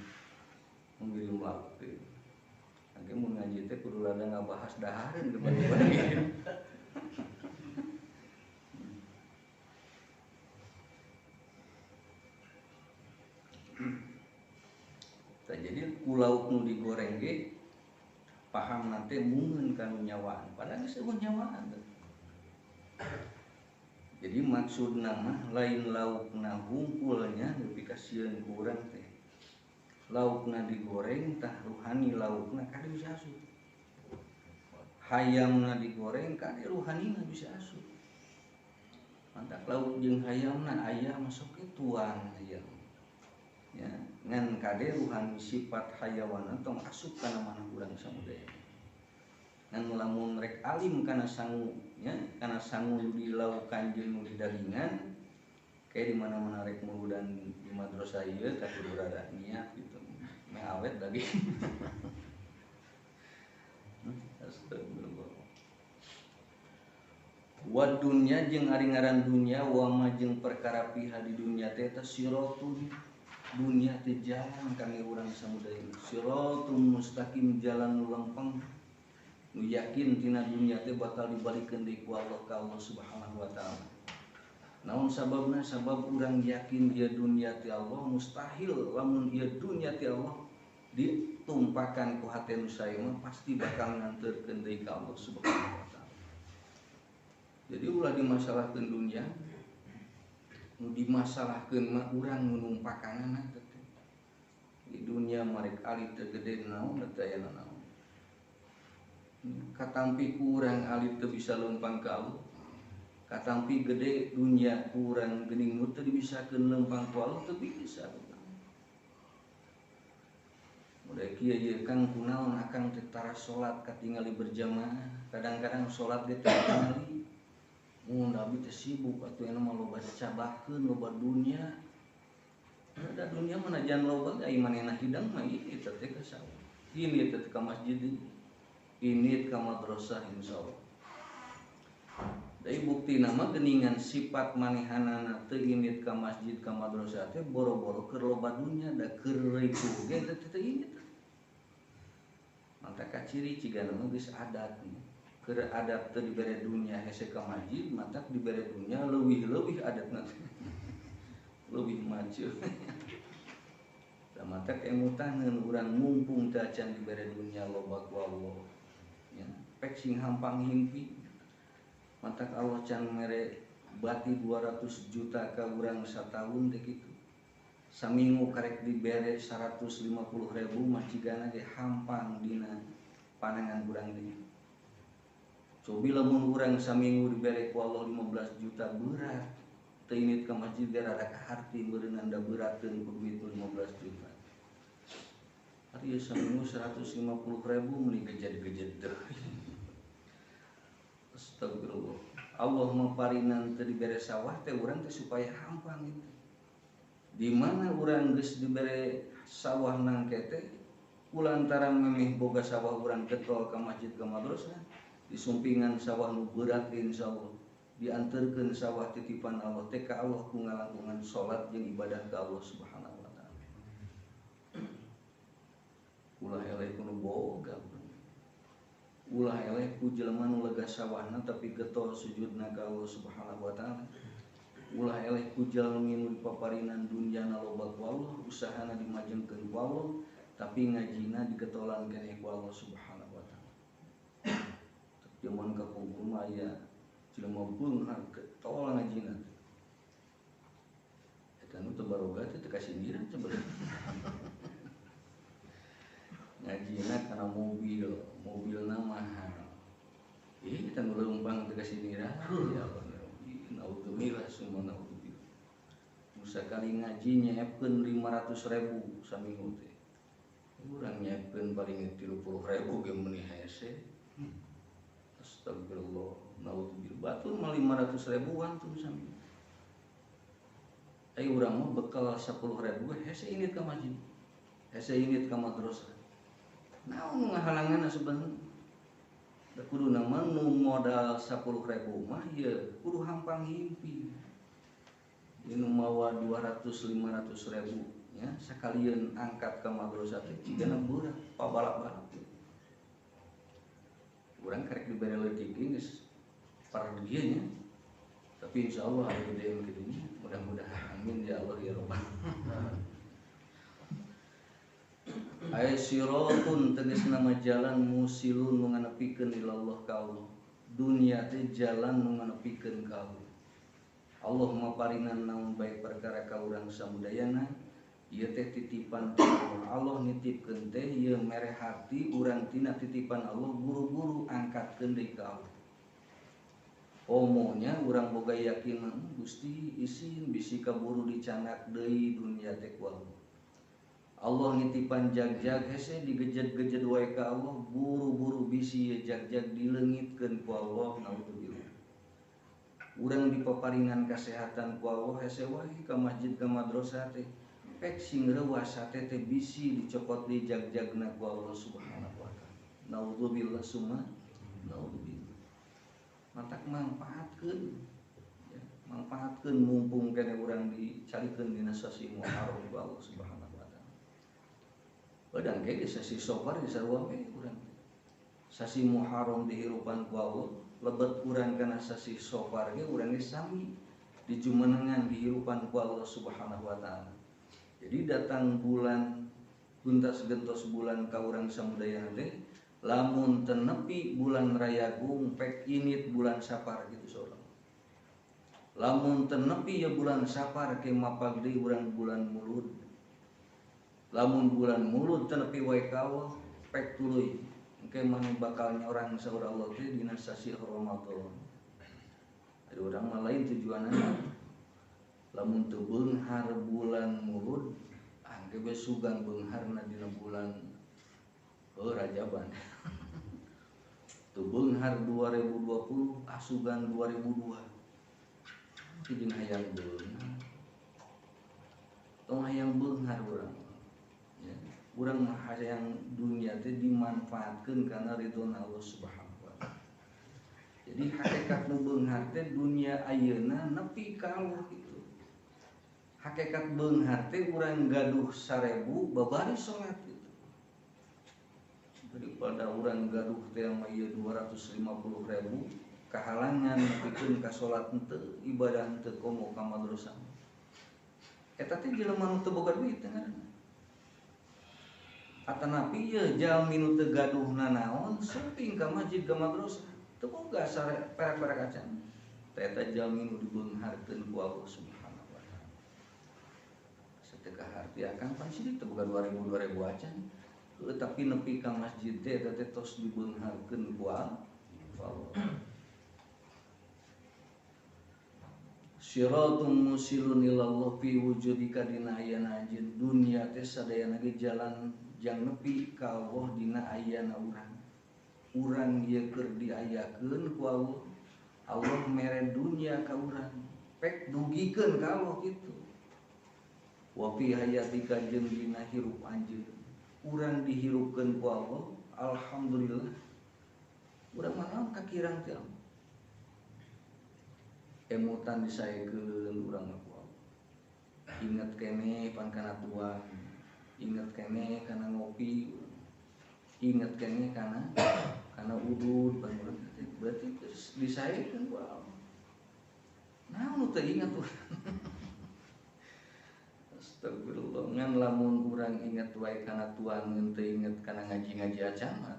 lauk teh. Engke mun ngaji teh kudu rada ngabahas dahareun tiba-tiba ngirim. Tah jadi ku lauk nu digoreng ge paham nanti mungeun kanu nyawaan padahal geus eueuh nyawaan teh. Jadi maksudna mah lain laukna hungkulnya nepi ka sieun ku urang teh. Laukna digoreng tah ruhani laukna kade bisa asup. Hayamna digoreng kade ruhanina bisa asup. Mantap lauk jeung hayamna ayam masuk ke tuang ayam. Ya, ngan kade ruhani sifat hayawana tong asup kana manah urang samudaya. Ngan lamun rek alim kana sangu nya, kana sangu di laukan jeung nu di dagingan kayak di mana-mana rek muludan di madrasah ieu tah kudu rada niat gitu. Meh awet daging. Astagfirullah. Wa dunya jeung ari ngaran dunya wa ma jeung perkara piha di dunya teh eta siratun. Dunia teh jalan kami urang samudaya. Siratul mustaqim jalan nu lempeng. Nu yakin tina dunia teh bakal dibalikeun deui ku Allah ka Allah Subhanahu wa taala. Naon sababna? Sabab urang yakin ieu dunia ti Allah mustahil lamun ieu dunia ti Allah Ditumpakan ku hate nu sae mah pasti bakal nganterkeun deui ka Allah Subhanahu wa taala. Jadi ulah dimasalahkeun dunia, nu dimasalahkeun mah urang nu numpakanana teh. Di dunia marek alit teu gede naon teu aya naon. Katampi ku urang alit teu bisa leumpang ka Allah. Katampi gede dunia ku urang geuning nu teu dibisakeun leumpang ku Allah teu bisa. Udah kieu ieu Kang kunaon akang teh tara salat katingali berjamaah, kadang-kadang salat ge teu katingali. Mun abi teh sibuk atuh enya mah loba cabakeun loba dunia. Ada dunia mah najan loba ge ai manehna hidang mah ieu teh ka sawah. Ini teh ka masjid, ini ka madrasah insyaallah. Dari bukti nama geningan sifat manehanana teu indit ka masjid ka madrasah teh boro-boro keur loba dunya da keur ripuh ge teh teu indit. Maka kaciri cigana mah geus adat keur adat teu dibere dunya hese ka masjid matak dibere dunya leuwih-leuwih adatna leuwih maju. Da matak emutaneun urang mumpung teu acan dibere dunya loba ku Allah nya pek sing hampang himpi. Matak Allah can mere bati 200 juta ka urang satahun teh kitu. Saminggu karek dibere 150.000 mah cigana ge hampang dina panangan urang teh. Cobi lamun urang saminggu dibere ku Allah 15 juta berat. Teu indit ka masjid ge rada kaharti meureunnan da beurateun ku duit 15 juta. Ari saminggu 150.000 meuni gejed-gejed deui. Astagfirullah. Allah maparinan teu dibere sawah teh urang teh supaya hampang itu. Di mana urang geus dibere sawah nangke teh kulantaran memeh boga sawah urang getol ka masjid ka madrasah, disumpingan sawah nu berat insyaallah, dianterkeun sawah titipan Allah teh ka Allah ku ngalangkungan salat jeung ibadah ka Allah Subhanahu wa taala. Ulah eleh ku nu boga. Ulah eleh ku jelema nu lega sawahna tapi getol sujudna ka Allah Subhanahu wa taala. Ulah eleh ku jalmi nu dipaparinan dunyana loba ku Allah, usahana dimajengkeun ku Allah, tapi ngajina digetolan keneh ku Allah Subhanahu wa taala. Jaman kapungkur mah aya jelema beunghar getol ngajina teh. Eta nu teu baroga teh teu kasindiran sebenarnya. Ngajina kana mobil, mobilna mahal. Ih, kita nu leumpang teu kasindiran. Ya Allah ya Rabbi, naudzubillah summa naudzubillah. Nu sakali ngaji nyeepkeun 500.000 saminggu teh. Urang nyeepkeun paling 30.000 ge meuni hese. Astagfirullah, naudzubillah. Batur mah 500.000 wantun saminggu. Ai urang mah bekal 10.000 ge hese indit ka masjid. Hese indit ka madrasah. Naon ngahalanganna sebenarnya? Da kuduna mah nu modal 10.000 mah ieu kudu hampang himpi. Ieu nu mawa 200 500.000 nya sakalieun angkat ka madrasah teh cigana beurang pabalak-balak. Urang karek dibere leutik ge geus pardieu nya. Tapi insyaallah aya gede nu kitu nya. Mudah-mudahan amin ya Allah ya Rabbal. Ay siratun tegas nama jalan musilun nu nganepikeun ilallah ka Allah. Dunia teh jalan nu nganepikeun ka Allah. Allah maparinan naon bae perkara ka urang samudayana, ieu teh titipan Allah. Allah nitipkeun teh ieu mere hati urang tina titipan Allah buru-buru angkatkeun deui ka Allah. Omonya urang boga yakin Gusti isin bisi kaburu dicandak deui dunia teh ku Allah. Allah nitipan jag-jag hese digejed-gejed wae ka Allah buru-buru bisi ieu jag-jag dileungitkeun ku Allah naudzubillah. Urang dipaparinan kasehatan ku Allah hese wae ka masjid ka madrasah teh pek sing reuas hate teh bisi dicokot di jag-jagna ku Allah Subhanahu wa taala. Naudzubillah summa naudzubillah. Matak mangpaatkeun ya, mangpaatkeun mumpung keneh urang dicalikeun dina sasi Muharram ku Allah Subhanahu wa taala. Padang ge sasi Safar di sarua we urang. Sasi Muharram dihirupan ku Allah, lebet urang kana sasi Safar ge urang ge sami dijumenengan dihirupan ku Allah Subhanahu wa taala. Jadi datang bulan Guntas gentos bulan ka urang samudayana teh lamun teu nepi bulan Rayagung pek init bulan Sapar gitu saurang. Lamun teu nepi ya bulan Sapar ke mapag deui urang bulan Mulud. Lamun bulan Mulud teu nepi wae ka Allah pek tuluy engke mah bakal nyorang saur Allah teh dina sasi Ramadan. Ada urang mah lain tujuanana. Lamun teu beunghar bulan Mulud angke we sugan beungharna dina bulan Rajaban. Teu beunghar 2020 asugan 2002. Jeung hayang beunghar. Tong hayang beunghar urang. Ya, urang mah hayang dunia teh dimanfaatkeun kana ridho Allah Subhanahu wa taala. Jadi hakikat nu beunghar teh dunia ayeuna nepi ka Allah kitu. Hakikat beunghar teh urang gaduh 1000 babari salat kitu. Daripada urang gaduh teh mah ieu 250.000 kahalangan nepikeun ka salat henteu, ibadah henteu komo ka madrasah. Eta teh jelema nu teu boga duit teh ngaranna. Atanapi ieu jalmi nu teu gaduh nanaon sumping ka masjid ka madrasah teu boga perak-perak acan. Teh eta jalmi nu dibeungharkeun ku Allah Subhanahu wa taala. Sateu kaharti akang pan sidik teu boga 2000 2000 acan. Heuh tapi nepi ka masjid teh eta teh tos dibeungharkeun ku Allah. Siratum musilun ilallah fi wujudika dina ayana anjeun. Dunia teh sadayana ge jalan jang nepi ka Allah dina ayana urang. Urang ieu keur diayakeun ku Allah, Allah mere dunia ka urang. Pek dugikeun ka Allah kitu. Wa fi hayatika jeung dina hirup anjeun. Urang dihirupkeun ku Allah, alhamdulillah. Urang mah naon kakirang teh Allah. Emutan disaekeun urang mah ku Allah. Inget keneh pan kana tuang, inget keneh kana ngopi, inget keneh kana udud pan urang teh berarti terus disaekeun ku Allah. Naon nu teu inget urang. Astagfirullah, ngan lamun urang inget wae kana tuang ngan teu inget kana ngaji-ngaji acan mah.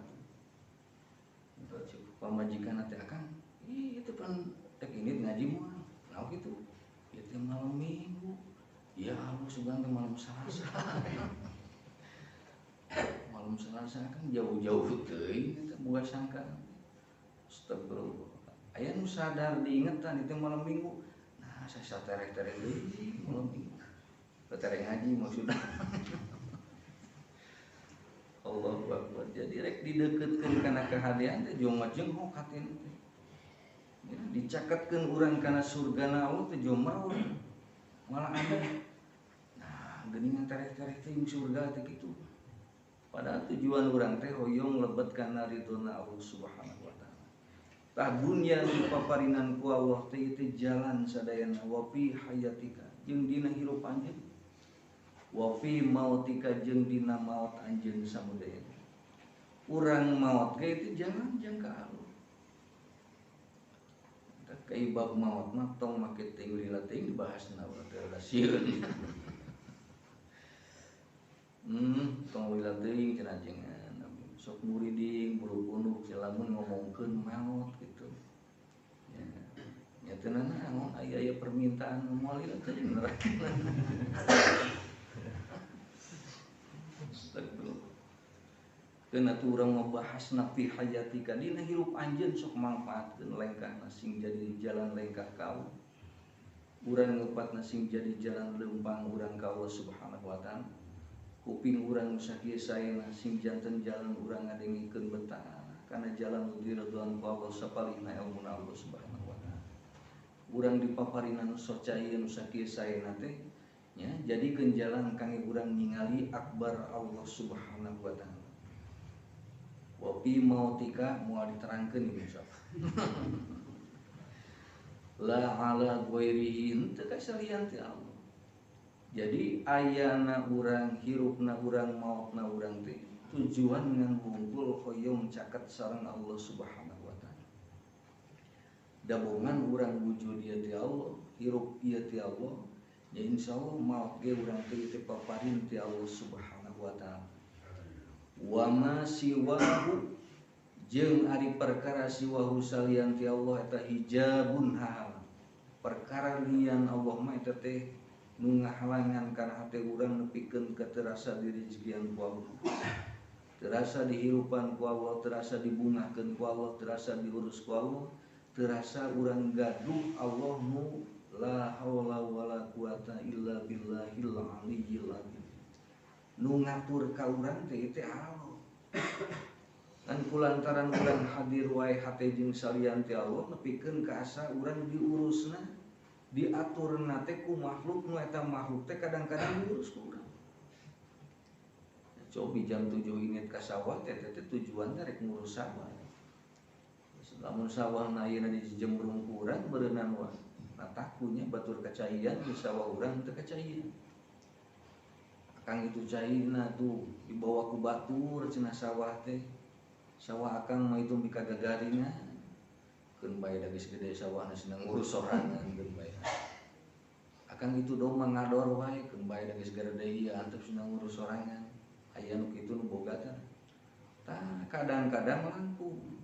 Pamajikan teh akang, ih itu pan tek ini ngaji moal. Naon kitu? Ieu teh malam Minggu. Ya Allah sugan teh malam Selasa. Malam Selasa kan jauh-jauh teuing eta boga sangka. Astagfirullah. Aya nu sadar diingetan itu malam Minggu. Nah, saya satereh-tereh deui malam Minggu. Tereh ngaji maksudna. Allahu Akbar. Jadi rek dideketkeun kana kahadean teh jeung majenghok hatina teh. Ya, dicaketkeun urang kana surgana Allah teh jomar urang. Malah aneh. Nah, geuningan tereh-tereh teh jeung surga teh kitu. Padahal tujuan urang teh hoyong lebet kana ridhona Allah Subhanahu wa taala. Tah dunya nu paparinan ku Allah teh ieu jalan sadayana wa fi hayatika jeung dina hirup anjeun. Wa fi mautika jeung dina maot anjeun samudayana. Urang maot ge itu jalan jang ka Allah. Tah kai bab maot mah tong make teuing lila teuing dibahasna urang teh rada sieun. Tong lila teuing cenah jengan. Sok muriding buru punuk lamun ngomongkeun maot kitu. Ya, nya teu nanaon aya-aya permintaan moal lila teuing neraka. Astagfirullah. Keuna tuh urang ngabahas napi hayatika dina hirup anjeun sok mangfaatkeun lengkahna sing jadi jalan lengkah ka Allah. Urang ngupatna sing jadi jalan leumpang urang ka Allah Subhanahu wa taala. Kuping urang nu sakieu saena sing janten jalan urang ngadengikeun betah kana jalan nu diridhoan ku Allah sapalihna ilmuna Allah Subhanahu wa taala. Urang dipaparina nu sok cai nu sakieu saena teh nya jadikeun jalan kangge urang ningali akbar Allah Subhanahu wa taala. Wa fi mautika moal diterangkeun ieu insyaallah. La ala ghairihi teu kasalian ti Allah. Jadi ayana urang hirupna urang maotna urang teh tujuan ngan hungkul hoyong caket sareng Allah Subhanahu wa taala. Dabongan urang wujud ieu ti Allah, hirup ieu ti Allah. Ya insyaallah maot ge urang teh teu paparin ti Allah Subhanahu wa taala. Wa ma siwahu jeung ari perkara siwahu salian ti Allah eta hijabun hahalang. Perkara lian Allah mah eta teh nu ngahalangan kana hate urang nepikeun ka terasa direjekian ku Allah, terasa dihirupan ku Allah, terasa dibungahkeun ku Allah, terasa diurus ku Allah, terasa urang gaduh Allah nu la haula wala quwata illa billahil aliyyil azim. Nu ngatur ka urang teh teh Allah. Kan kulantaran urang hadir wae hate jeung salian ti Allah nepikeun ka asa urang diurusna, diaturna teh ku makhluk nu eta makhluk teh kadang-kadang diurus ku urang. Cobi jam 7 init ka sawah teh teh tujuan teh rek ngurus sawah. Lamun sawahna ayeuna dijembrung ku urang beureunan wae. Nah takunya batur kacaian di sawah urang teu kacaian. Akang itu caina tuh dibawa ku batur cenah sawah teh. Sawah akang mah itu mikagagaringan. Keun bae da geus gede sawahna senang ngurus sorangan keun bae. Akang itu domba ngador wae keun bae da geus gede ieu antep senang ngurus sorangan. Aya nu kitu nu boga teh. Tah kadang-kadang langkung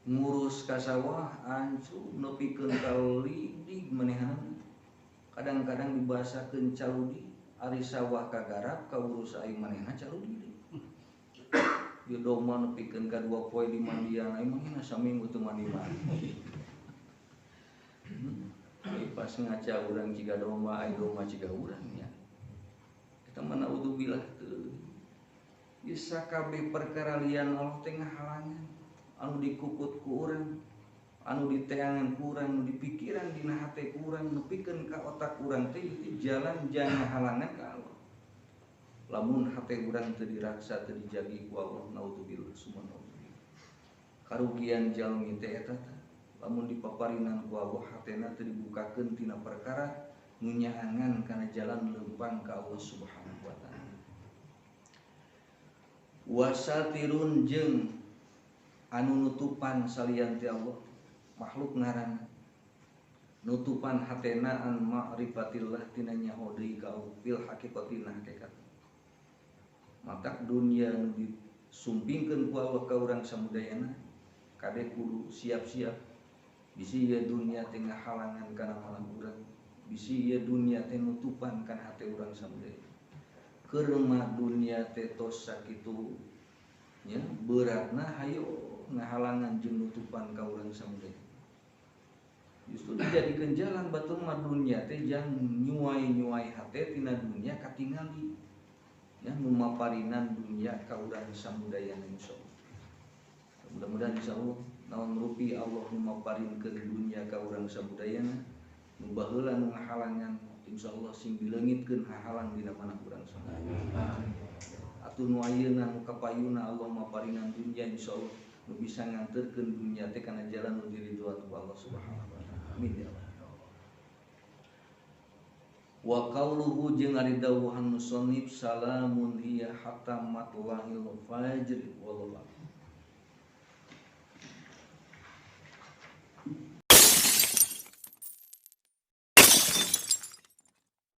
ngurus ka sawah ancu nepikeun ka lidig manehanna. Kadang-kadang dibahasakeun caludi ari sawah kagarap kaurus aing manehna caludi deui. Ieu domba nepikeun ka 2 poe di mandian aing manehna saminggu teu mandi-mandi. Pas ngaca urang ciga domba, aing domba ciga urang nya. Eta mah naudzubillah teu. Ieu sakabeh perkara lian Allah teh ngahalangan anu dikukut ku urang, anu diteangan ku urang, anu dipikiran dina hate ku urang, nepikeun ka otak urang teh itu jalan jangan halangan ka Allah. Lamun hate urang teu diraksa teu dijagi ku Allah, naudzubillah summa naudzubillah. Karugian jalmi teh eta teh lamun dipaparinan ku Allah hatena teu dibukakeun tina perkara nu nyaangan kana jalan leumpang ka Allah Subhanahu wa taala. Wasatirun jeung anu nutupan salian ti Allah makhluk ngaranna nutupan hatena an ma'rifatillah tina nyaho deui ka Allah fil haqiqatina hakikat. Matak dunia nu disumpingkeun ku Allah ka urang samudayana kade kudu siap-siap bisi ieu dunia teh ngahalangan kana malam urang, bisi ieu dunia teh nutupan kana hate urang samudayana. Keur mah dunia teh tos sakitu nya beratna hayo ngahalangan jeung nutupan ka urang samudayana. Justru dijadikeun jalan batur mah dunia teh jang nyuai-nyuai hate tina dunia katingali ya nu maparinan dunia ka urang samudayana insyaallah. Mudah-mudahan insyaallah naon rupi Allah nu maparinkeun dunia ka urang samudayana nu baheula nu ngahalangan insyaallah sing dileungitkeun hahalang dina manah urang samudayana. Atuh nu ayeuna nu kapayuna Allah maparinan dunia insyaallah nu bisa nganterkeun dunia teh kana jalan nu diridhoan ku Allah Subhanahu wa taala. Amin ya Allah. Wa qauluhu jeung ari dawuhan musannif salamun hiya hatta matla'il fajr wallahu.